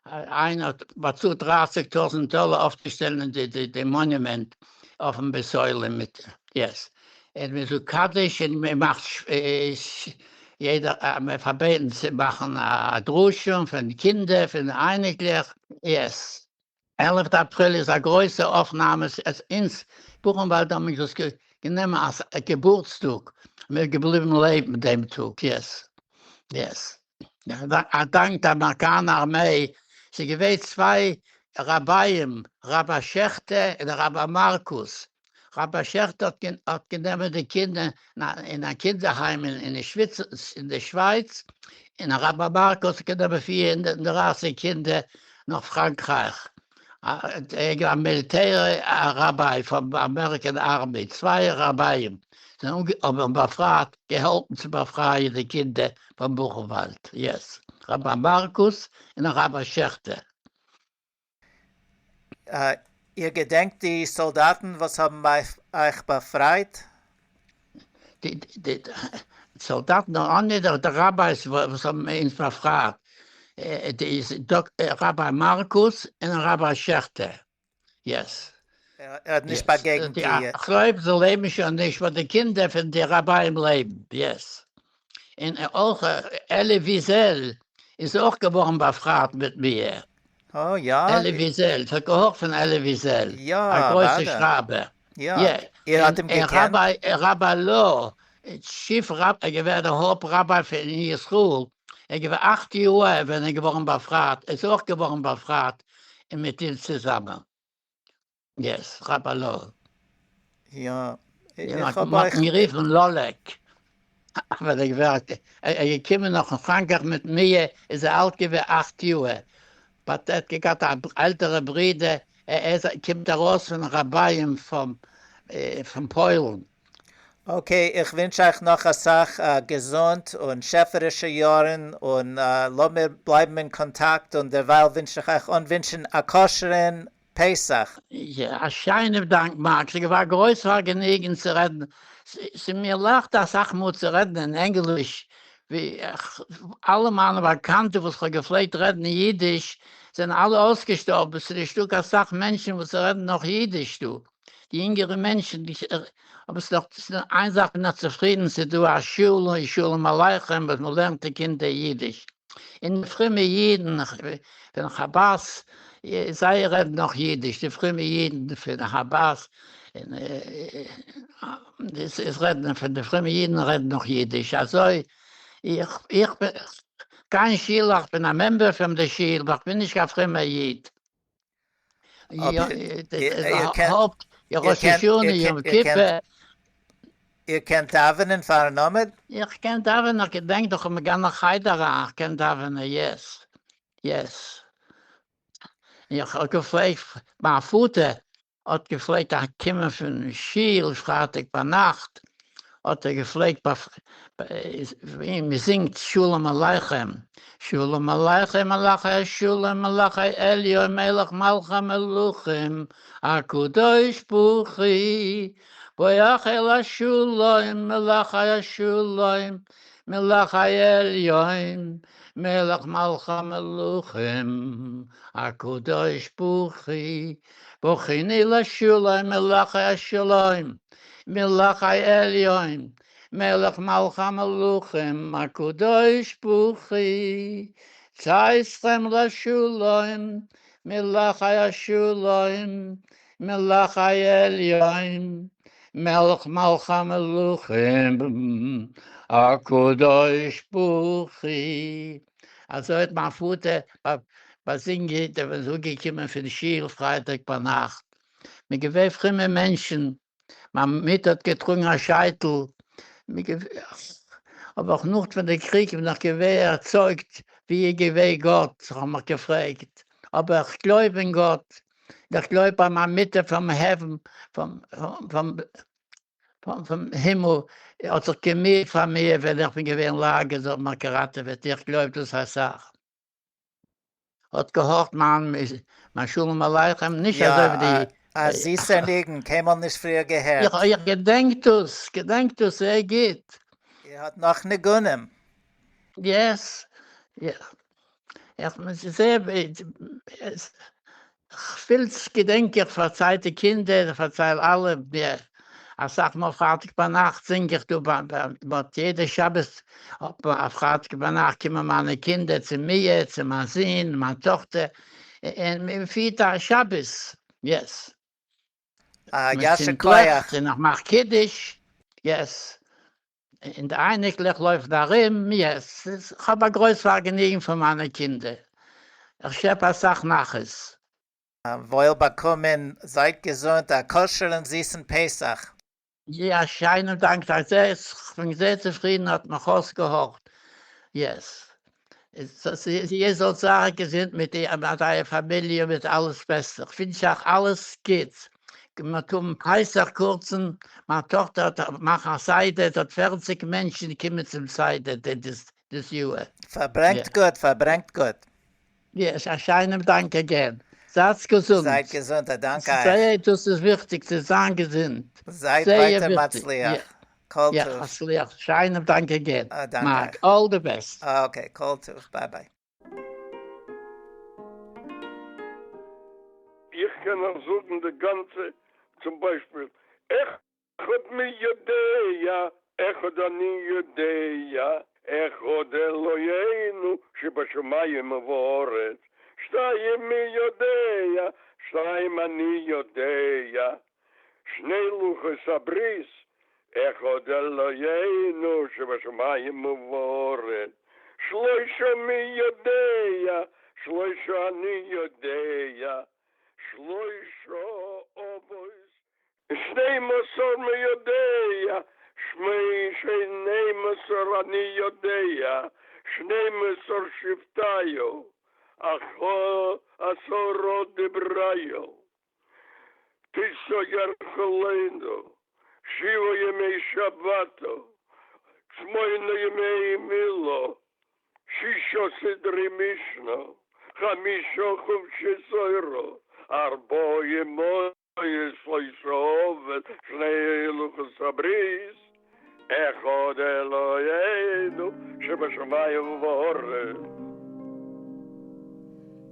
איינער האט באצאלט דרייסיג טויזענט דאלער אויפצושטעלן די די די מאנומענט אויפן בית עולם מיט yes און מען זאגט קדיש און מען מאכט יעדער מען פארבעטן צו מאכן א דרשה פון קינדער פון אייניקלעך yes. עלפטע אפריל איז א גרויסע אויפנאמע אונז בוכנוואלד האבן מיר דאס גענומען אלס א געבורטסטאג מיר געבליבן לעבן דעם טאג yes yes א דאנק די אמעריקאנע ארמעי ס'איז געווען צוויי רביים רבי שעכטער און רבי מארקוס רבי שעכטער האט גענומען די קינדער אין א קינדערהיים אין די שווייץ, און רבי מארקוס האט גענומען 430 קינדער נאך פראנקרייך, א מיליטער ראביי פון American army, צוויי רביים האבן באפרייט, געהאלפן צו באפרייען די קינדער פון בוכנוואלד, yes, רבי מארקוס און רבי שעכטער. איר געדענקט די סאלדאטן וואס האבן אייך באפרייט? די סאלדאטן און די rabbis וואס האבן אונז באפרייט, איז ראביי מארקוס און ראביי שעכטער, yes. ער האט נישט באגעגנט די. כ'גלויב זיי לעבן שוין נישט, באט די קינדער פון די רביים לעבן, yes. און אויך אלי וויזעל איז אויך געווארן באפרייט מיט מיר. אה יא? אלי וויזעל, ס'האט געהארכט פון אלי וויזעל, יא, א גרויסע אוודאי. שרייבער. יא, יא, איר האט אים און געקענט? ראביי, ראביי לא, chief rabbi, ער געווען דער הויפט ראביי פון ישראל, ער געווען אכט יאר ווען ער איז געווארן באפרייט, ער איז אויך געווארן באפרייט און מיט אונז צוזאמען. yes, ראביי לא. יא, איך האב אויך. מ'האט אים גערופן לאלעק, ווען ער געווען, ער איז געקומען נאך אין פראנקרייך מיט מיר, איז ער אלט געווען אכט יאר, but ער האט געהאט א עלטערע ברודער, ער קומט ארויס פון רביים פון פוילן. okay, איך ווינטש אייך נאך אסאך געזונט און שעפערישע יארן, און לאמיר בלייבן אין קאנטאקט, און דערווייל ווינטש איך אייך אנווינטשן א כשר'ן פסח. יא, א שיינעם דאנק מארק, ס'איז געווען א גרויס פארגעניגן צו רעדן, ס'איז מיר לייכט אסאך מאל צו רעדן אין ענגליש, ווי אלע מיינע באקאנטע וואס כ'האב געפלעגט רעדן אידיש זענען אלע אויסגעשטארבן, ס'איז נישטא קיין סאך מענטשן וואס רעדן נאך אידיש דא, די יונגערע מענטשן, אבער ס'איז דאך איין זאך בין איך צופרידן, ס'איז דא א שול און שלום עליכם וואס מ'לערנט די קינדער אידיש, און די פרומע אידן פון חב"ד, זיי רעדן נאך אידיש, די פרומע אידן פון חב"ד, און רעדן פון די פרומע אידן רעדן נאך אידיש, אזוי איך איך גיי אין שול, איך בין א member פון די שול, אבער איך בין נישט קיין פרומער איד. הויפט ראש השנה יום כיפור. איר קענט דאווענען פארן עמוד? איך קען דאווענען, איך געדענק דאך איך בין געגאנגען חדר אריין, איך קען דאווענען, yes yes. איך האב געפלעגט, מיין פאטער האט געפלעגט קומען פון שול פרייטאג ביינאכט, האט ער געפלעגט מען זינגט שלום עליכם, שלום עליכם מלאכי השלום מלאכי עליון מלך מלכי המלכים הקדוש ברוך הוא בואך אל השלום מלאכי השלום מלאכי עליון מלך מלכי המלכים הקדוש ברוך הוא ברכיני לשלום מלאכי השלום מלאכי עליון מלך מלכי המלכים הקדוש ברוך הוא צאתכם לשלום מלאכי השלום מלאכי עליון מלך מלכי המלכים הקדוש ברוך הוא. אזוי האט מיין פאטער באזינגען ווען איז אפגעקומען פון שול פרייטאג ביינאכט, מיר געווען פרומע מענטשן, מיין מוטער האט געטראגן א שייטל, אבער אויך נאך פון די קריג בין איך געווען ערצויגט ווי איז געווען גאט, איך האב מיך געפרעגט, אבער איך גלויב אין גאט, איך גלויב ביי מיין מוטער פון heaven, פון פון הימל האט זיך געמיהט פאר מיר ווען איך בין געווען לאגער, זי האט מיך געראטעוועט, איך גלויב דאס אסאך. האט געהארכט מיין מיין שלום עליכם, נישט יא, אזוי ווי די א זיסער ניגון, קיינמאל נישט פריער געהערט. איך געדענק דאס, געדענק דאס זייער גוט. איר האט נאך ניגונים? Yes, איך זעה כ'וויל געדענק איך פארצייל די קינדער, איך פארצייל אלע, אסאך מאל פרייטאג ביינאכט זינג איך דא ביי יעדע שבת אויף פרייטאג ביינאכט קומען מיינע קינדער צו מיר, צו מיין זון, מיין טאכטער, און מען פירט א שבת, yes. אה, מען יישר צינדט כח. לעכט און איך מאך קידוש, yes. און די אייניקלעך לויפן ארום, yes. כ'האב א גרויס פארגעניגן פון מיינע קינדער, איך שעפ אסאך נחת. וואויל באקומען, זייט געזונט, א כשר'ן זיסן פסח. יא א שיינעם דאנק אייך זייער, כ'בין זייער צופרידן האט מיך אויסגעהארכט, yes. איר זאלט זיין געזונט מיט אייער פאמיליע און מיט אלעס בעסטע, כ'ווינטש אייך אלעס גוטס, מ'וועט האבן פסח קורצן, מיין טאכטער האט מאכן א סדר, עס האט 40 מענטשן קומען צום סדר דאס יאהר. פארברענגט גוט, פארברענגט גוט. Yes, א שיינעם דאנק again. זייטס געזונט. זייט געזונט, א דאנק אייך. זייער דאס איז וויכטיג צו זיין געזונט. זייט זייער ווייטער וויכטיג. מצליח. כל יא, טוב. מצליח. שיינעם דאנק again. א דאנק מארק, אייך. All the best. Okay, כל טוב. Bye bye. איך קען אייך זאגן די גאנצע, צום ביישפיל, אחד מי יודע, אחד אני יודע, אחד אלוהינו שבשמים ובארץ, שתיים מי יודע, שתיים אני יודע, שני לוחות הברית, אחד אלוהינו שבשמים ובארץ, שלושה מי יודע, שלושה אני יודע, שלושה אבות שנים עשר מי יודע, שמי שנים עשר אני יודע, שנים עשר שבטיו, עשרה דבריו. תשעה ירחלנו, שבעה ימי שבתו, שמונה ימי מילו, שישה סדרי משנה, חמישה חומשי תורה, ארבעה אמהות, שלושה אבות, שני לוחות הברית, אחד אלוהינו שבשמים ובארץ.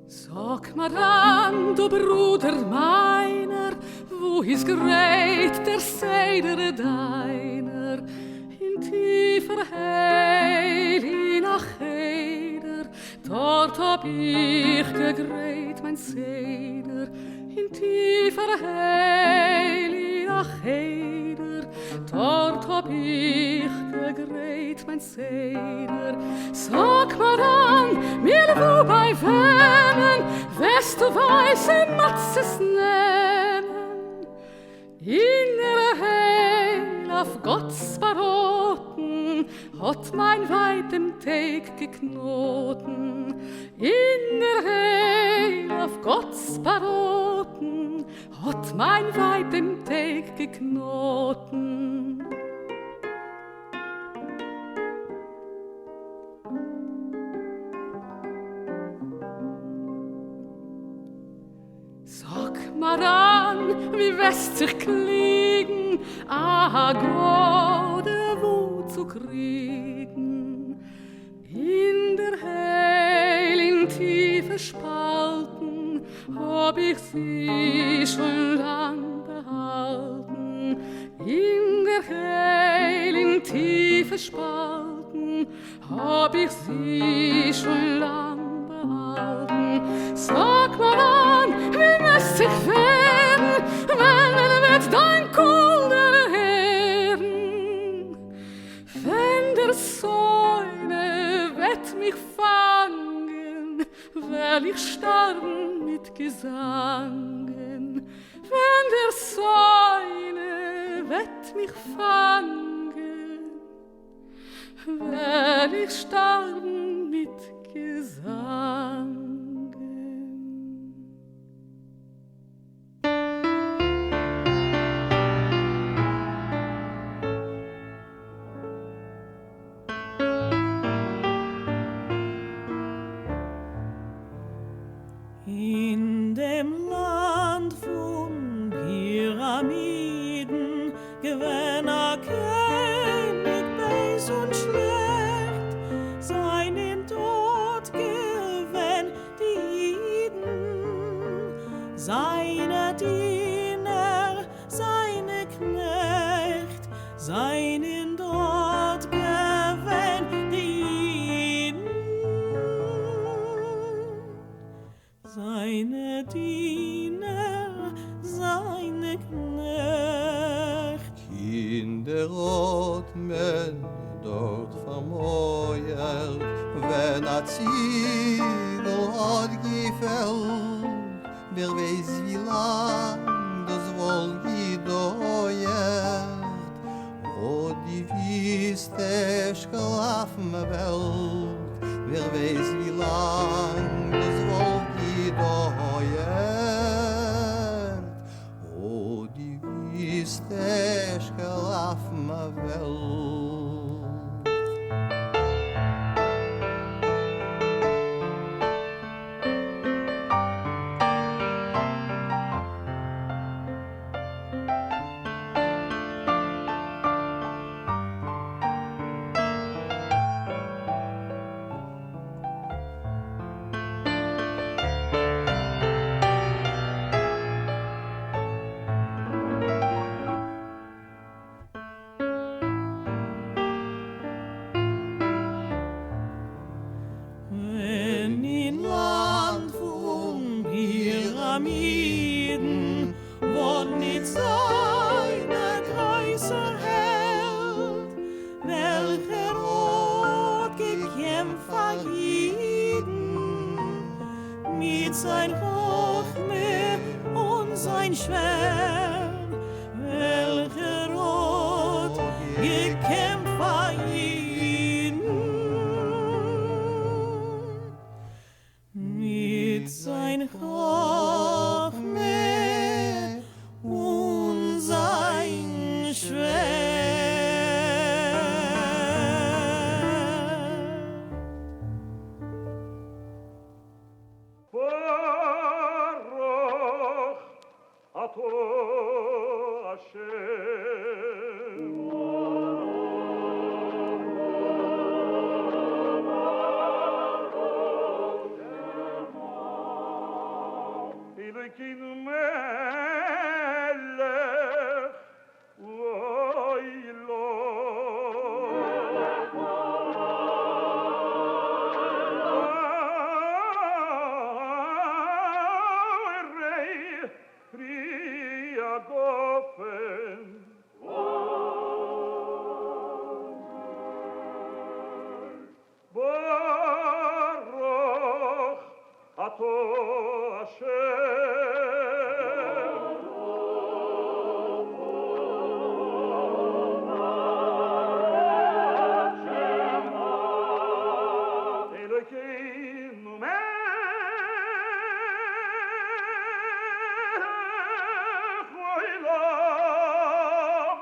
זאג מיר אן, דו ברודער מיינער, וואו איז גרייט דער סדר דיינער? אין טיפער הייל אין א חדר, דארט האב איך געגרייט מיין סדר. אין טיפער הייל אין א חדר, דארט האב איך געגרייט מיין סדר. זאג מיר אן, מיר וואו ביי וועמען וועסטו ווייסע מצות נעמען? אין דער הייל אויף גאט'ס באראטן האט מיין ווייב דעם טייג געקנאטן. אין דער הייל אויף גאט'ס באראטן האט מיין ווייב דעם טייג געקנאטן. זאג מיר אן ווי וועסט זיך קליגן א הגדה וואו צו קריגן? אין דער הייל אין טיפע שפאלטן האב איך זי שוין לאנג באהאלטן, אין דער הייל אין טיפע שפאלטן האב איך זי שוין לאנג באהאלטן. זאג מיר אן, ווי וועסט זיך ווערן, ווען מען וועט דיין קול דערהערן? ווען דער שונא וועט מיך פאנגען, וועל איך שטארבן מיט געזאנגען. ווען דער שונא וועט מיך פאנגען. וועל איך שטארבן מיט געזאנגען. געווען א קעניג בייז און שלעכט, זיינען דארט געווען די אידן, זיינע דינער, זיינע קנעכט, זיינען דארט געווען די אידן, זיינע דינער, זיינע קנעכט. קינדער האט מען דארט פארמויערט, ווען א ציגל האט געפעלט, ווער ווייס ווי לאנג דאס וואלט געדויערט, אט די וויסטע שקלאפן-וועלט, ווער ווייס ווי לאנג דאס וואלט געדויערט, אט די וויסטע שקלאפן-וועלט. ווען אין לאנד פון פיראמידן וואלט ניט זיין א גרויסער העלד, וועלכער האט געקעמפט פאר אידן מיט זיין חכמה און זיין שווערד, וועלכער האט געקעמפט פאר אידן מיט זיין חכמה און זיין שווערד. ברוך אתה השם. אלוקינו מלך העולם. פרי הגפן. ברוך אתה השם. אלוקינו מלך העולם.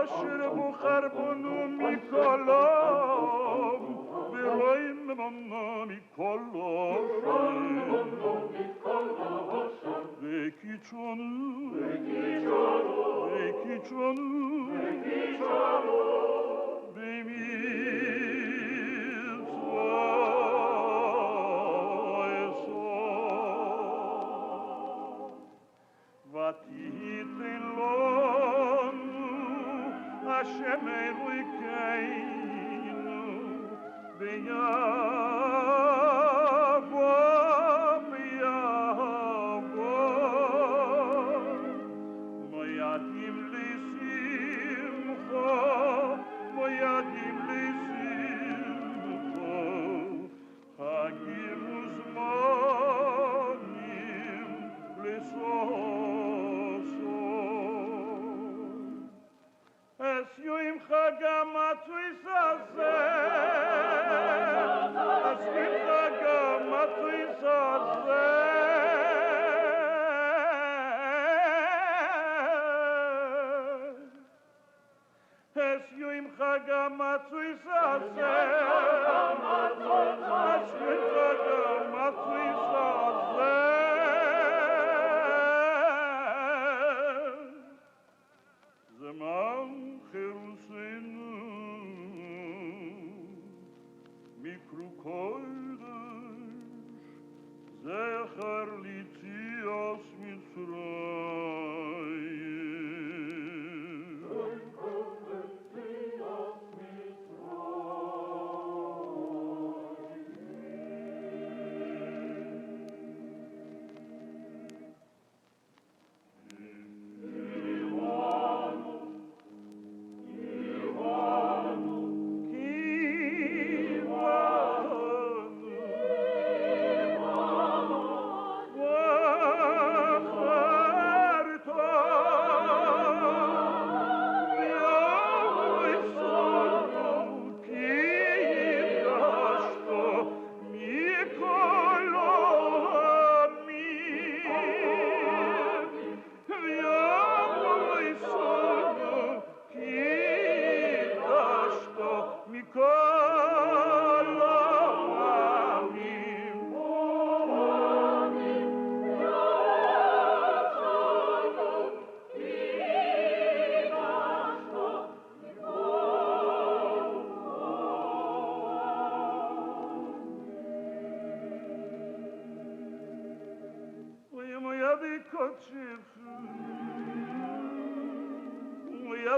אשר בחר בנו מכל עם, ורוממנו מכל לשון. וקידשנו, וקידשנו, במצוותיו. ותיתן לנו השם אלוקינו ביבוא ביבוא מועדים לשמחה מועדים לשמחה חגים וזמנים לששון. Es יום חג המצויס הזה, es יום חג המצויס הזה. Es יום חג המצויס הזה, es יום חג המצויס הזה.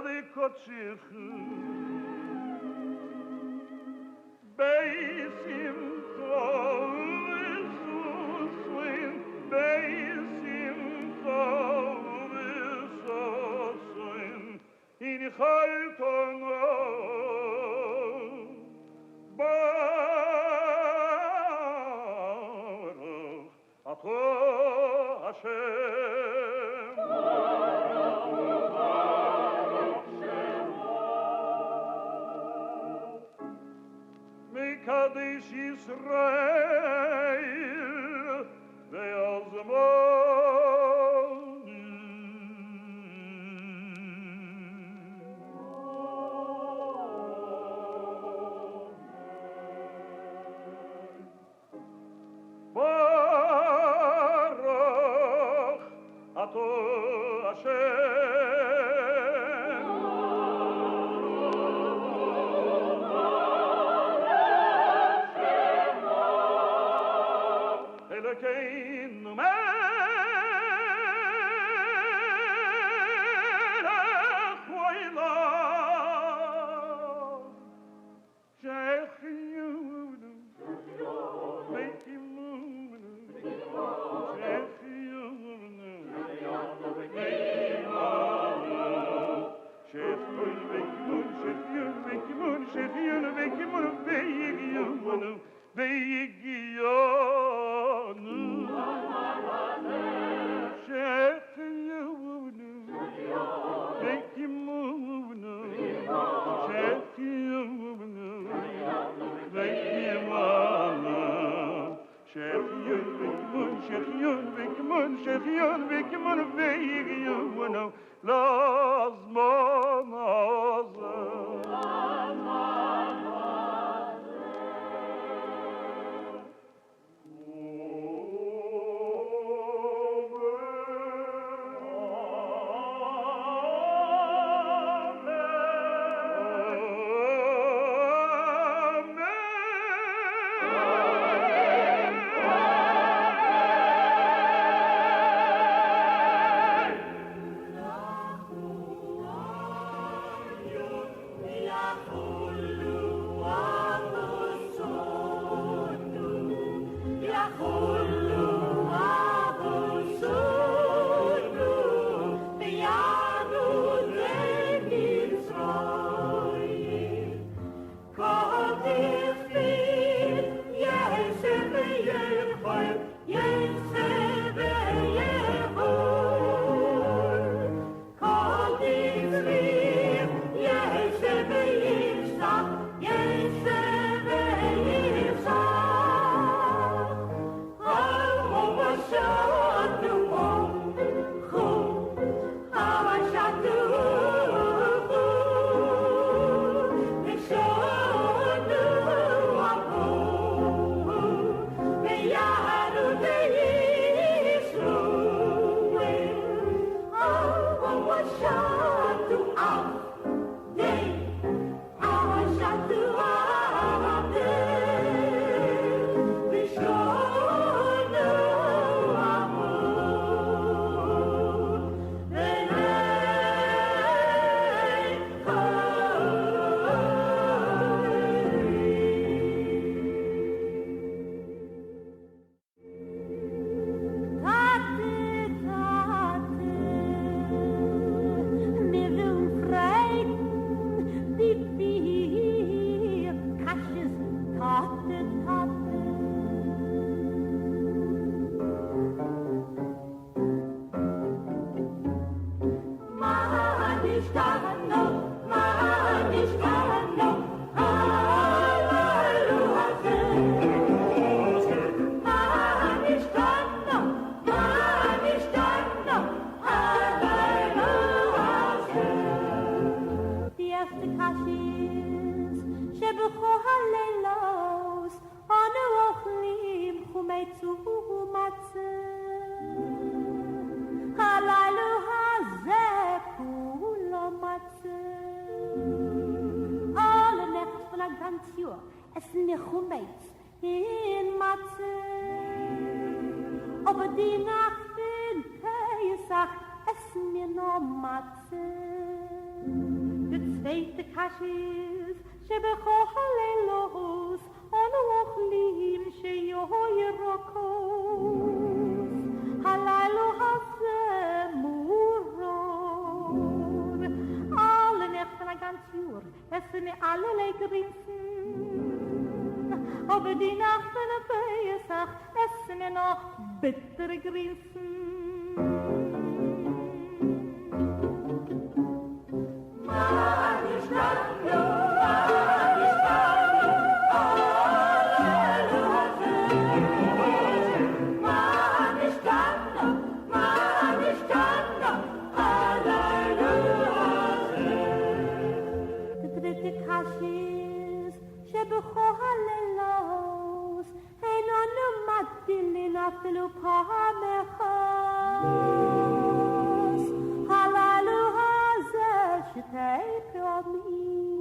דקודשך בשמחה ובששון בשמחה ובששון הנחלתנו ברוך אתה השם ברוך שמו מקדש ישראל והזמני ברוך אתה השם אלוקינו מלך העולם שהחיינו וקיימנו שהחיינו וקיימנו שהחיינו וקיימנו שהחיינו וקיימנו והגיענו והגיענו שהחיינו וקיימנו שהחיינו וקיימנו שהחיינו שהחיינו וקיימנו שהחיינו וקיימנו והגיענו לזמן הזה Tate, Tate, מיר ווילן פֿרעגן די פֿיר קשיות. טאַטע, טאַטע. מה נשתנה, מה נשתנה, הלילה הזה? מה נשתנה, מה נשתנה, הלילה הזה? די ערשטע קשיא איז, שבכל הלילות אנו אוכלים חמץ ומצה. הלילה הזה כולו מצה. אַלע נעכט פֿון אַ גאַנץ יאָר עסן מיר חמץ און מצה. אָבער די נאַכט פֿון פּסח עסן מיר נאָר מצה. קשיא איז, שבכל הלילות אנו אוכלים שיהיו ירקות, הלילה הזה מרור. אלע נעכט פון א גאנץ יאר עסן מיר אלערליי גרינסן, אבער די נאכט פון פסח עסן מיר נאר ביטערע גרינסן. די דריטע קשיא איז שבכל הלילות אין אנו מגדילין אפילו פעם אחת הלילה הזה שתי פעמים.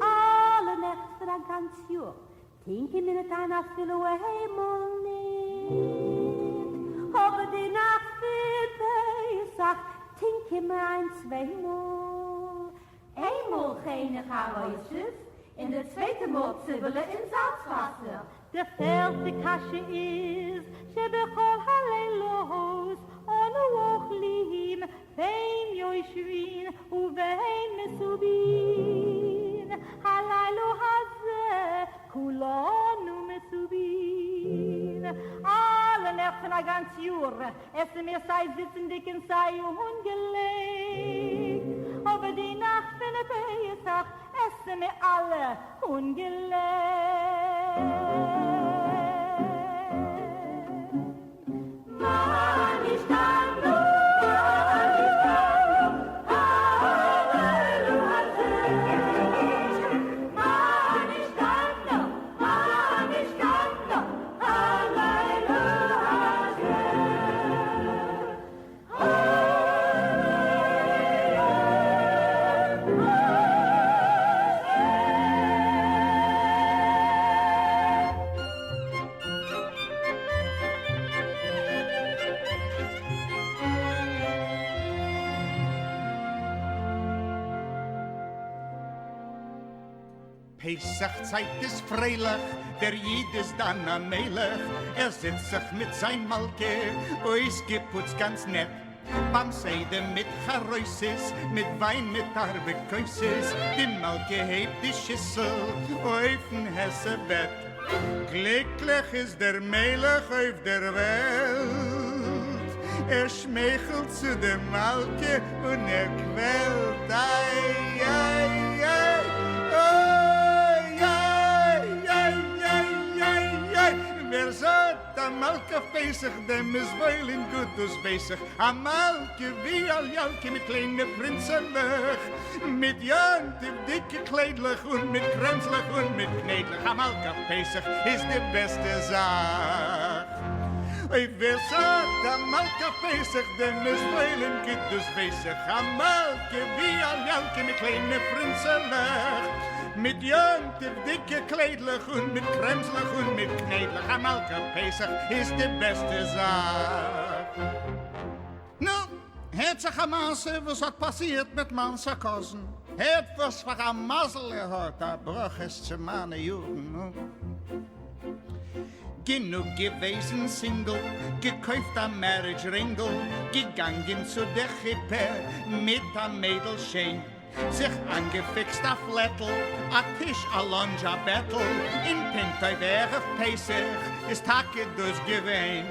אלע נעכט פון א גאנץ יאר טינקען מיר ניט איין אפילו איינמאל ניט, אבער די נאכט פון פסח טינקען מיר איין צוויי מאל. איינמאל כריין און חרוסת, און די צווייטע מאל ציבעלע אין זאלץ וואסער. די פערטע קשיא איז שבכל הלילות אנו אוכלים בין יושבין ובין מסובין הלילה הזה כולנו מסובין אלע נעכט פון א גאנץ יאר עסן מיר סיי זיצנדיג און סיי אנגעלייגט, אבער די נאכט פון פסח עסן מיר אלע אנגעלייגט. מה נשתנה מה נשתנה הלילה הזה מה נשתנה מה נשתנה הלילה הזה פסח צייט איז פרייליך, דער איד איז דאן א מלך, ער זיצט זיך מיט זיין מלכה, אויסגעפוצט גאנץ נעט, ביים סדר מיט חרוסת, מיט וויין מיט ארבע כוסות, די מלכה הייבט די שיסל אויפן היסב בעט. גליקליך איז דער מלך אויף דער וועלט, ער שמייכלט צו דער מלכה און ער קוועלט, איי איי איי אוי איי איי איי איי איי, ווער ס'האט א מלכה פסח דעם איז וואויל און גוט דאס ווייס איך, א מלכה ווי א ליאלקע מיט קליינע פרינצעלעך, מיט יום טוב'דיגע קליידלעך און מיט קרענצלעך און מיט קניידלעך, א מלכה פסח איז די בעסטע זאך. אוי ווער ס'האט א מלכה פסח דעם איז וואויל און גוט דאס ווייס איך, א מלכה ווי א ליאלקע מיט קליינע פרינצעלעך, מיט יום טוב'דיגע קליידלעך און מיט קרענצלעך און מיט קניידלעך, א מלכה פסח איז די בעסטע זאך. נו, הערט זיך א מעשה וואס האט פאסירט מיט מיינס א קאזין, הערט וואס פאר א מזל ער האט, א ברכות צו מיינע יארן, נו. גענוג געוועזן סינגל, געקויפט א מערידזש רינגל, געגאנגען צו די חופה מיט א מיידל שיין, זיך איינגעפיקסט א פלעטל, א טיש א לאנדזש א בעטל, און פונקט אויף ערב פסח איז טאקע דאס געווען,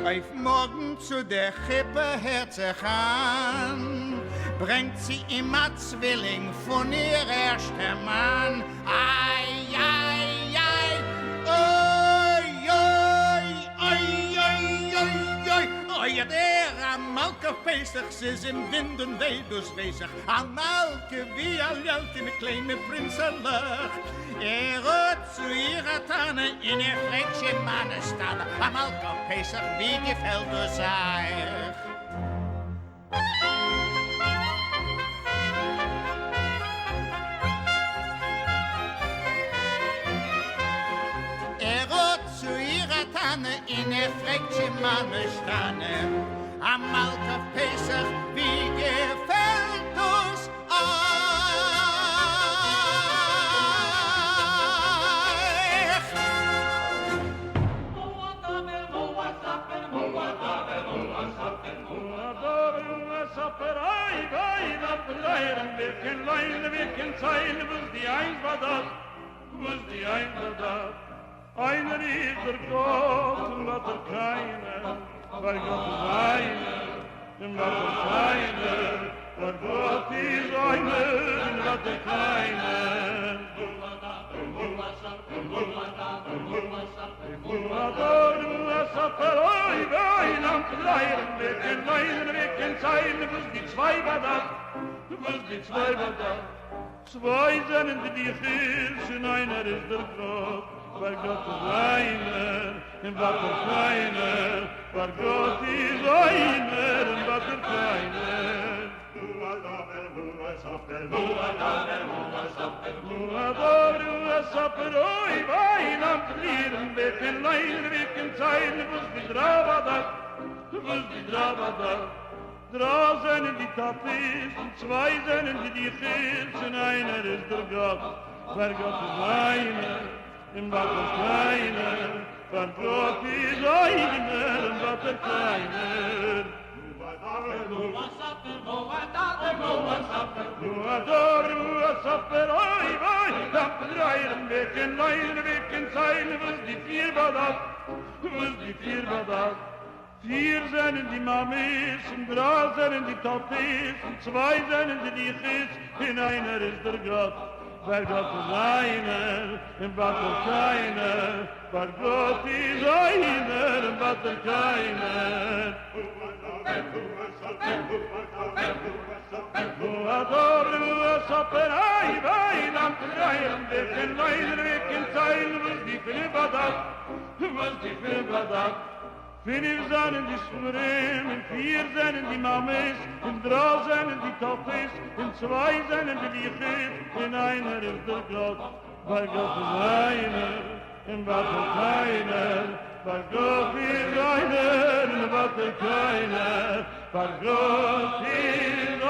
אויף מארגן צו די חופה הערט זיך איין, ברענגט זי אים א צווילינג פון איר ערשטע מאן, איי איי איי אוי אוי אוי אוי אוי אוי אוי האט ער א מלכה פסח ס'איז אים ווינד און וויי דאס ווייס איך א מלכה ווי א ליאלקע מיט קליינע פרינצעלעך ער האט צו איר א טענה און ער פרעגט שוין מה נשתנה א מלכה פסח ווי געפעלט דאס אייך? ער האט צו איר א טענה און ער פרעגט זי מה נשתנה א מלכה פסח ווי געפעלט דאס אייך? סאפער איי וויי נאפ דרייען מיר קען ליינען מיר קען ציילן וואס די איינס באדארף וואס די איינס באדארף איינער איז דער גאט און ווייטער קיינער ווייל גאט איז איינער און ווייטער קיינער ווייל גאט איז איינער און ווייטער קיינער צוויי זענען די ביכער און איינער איז דער גאט ווייל גאט איז איינער און ווייטער קיינער ווייל גאט איז איינער און ווייטער קיינער Drei sind die Tatis und zwei sind die Dichis und einer ist der Gott. Weil Gott ist einer, im Wasser keiner. Weil Gott ist einer, im Wasser keiner. Vier sind die Mamis und drei sind die Tatis und zwei sind die Dichis, in einer ist der Gott. Weil Gott ist einer, im Wasser keiner, weil Gott ist einer, im Wasser keiner. Fünf sind die Schurim, und vier sind die Mames, und drei sind die Tatis, und zwei sind die Dichis, und einer ist der Gott, weil Gott ist einer, und Wasser keiner, weil Gott ist einer, und Wasser keiner, weil Gott ist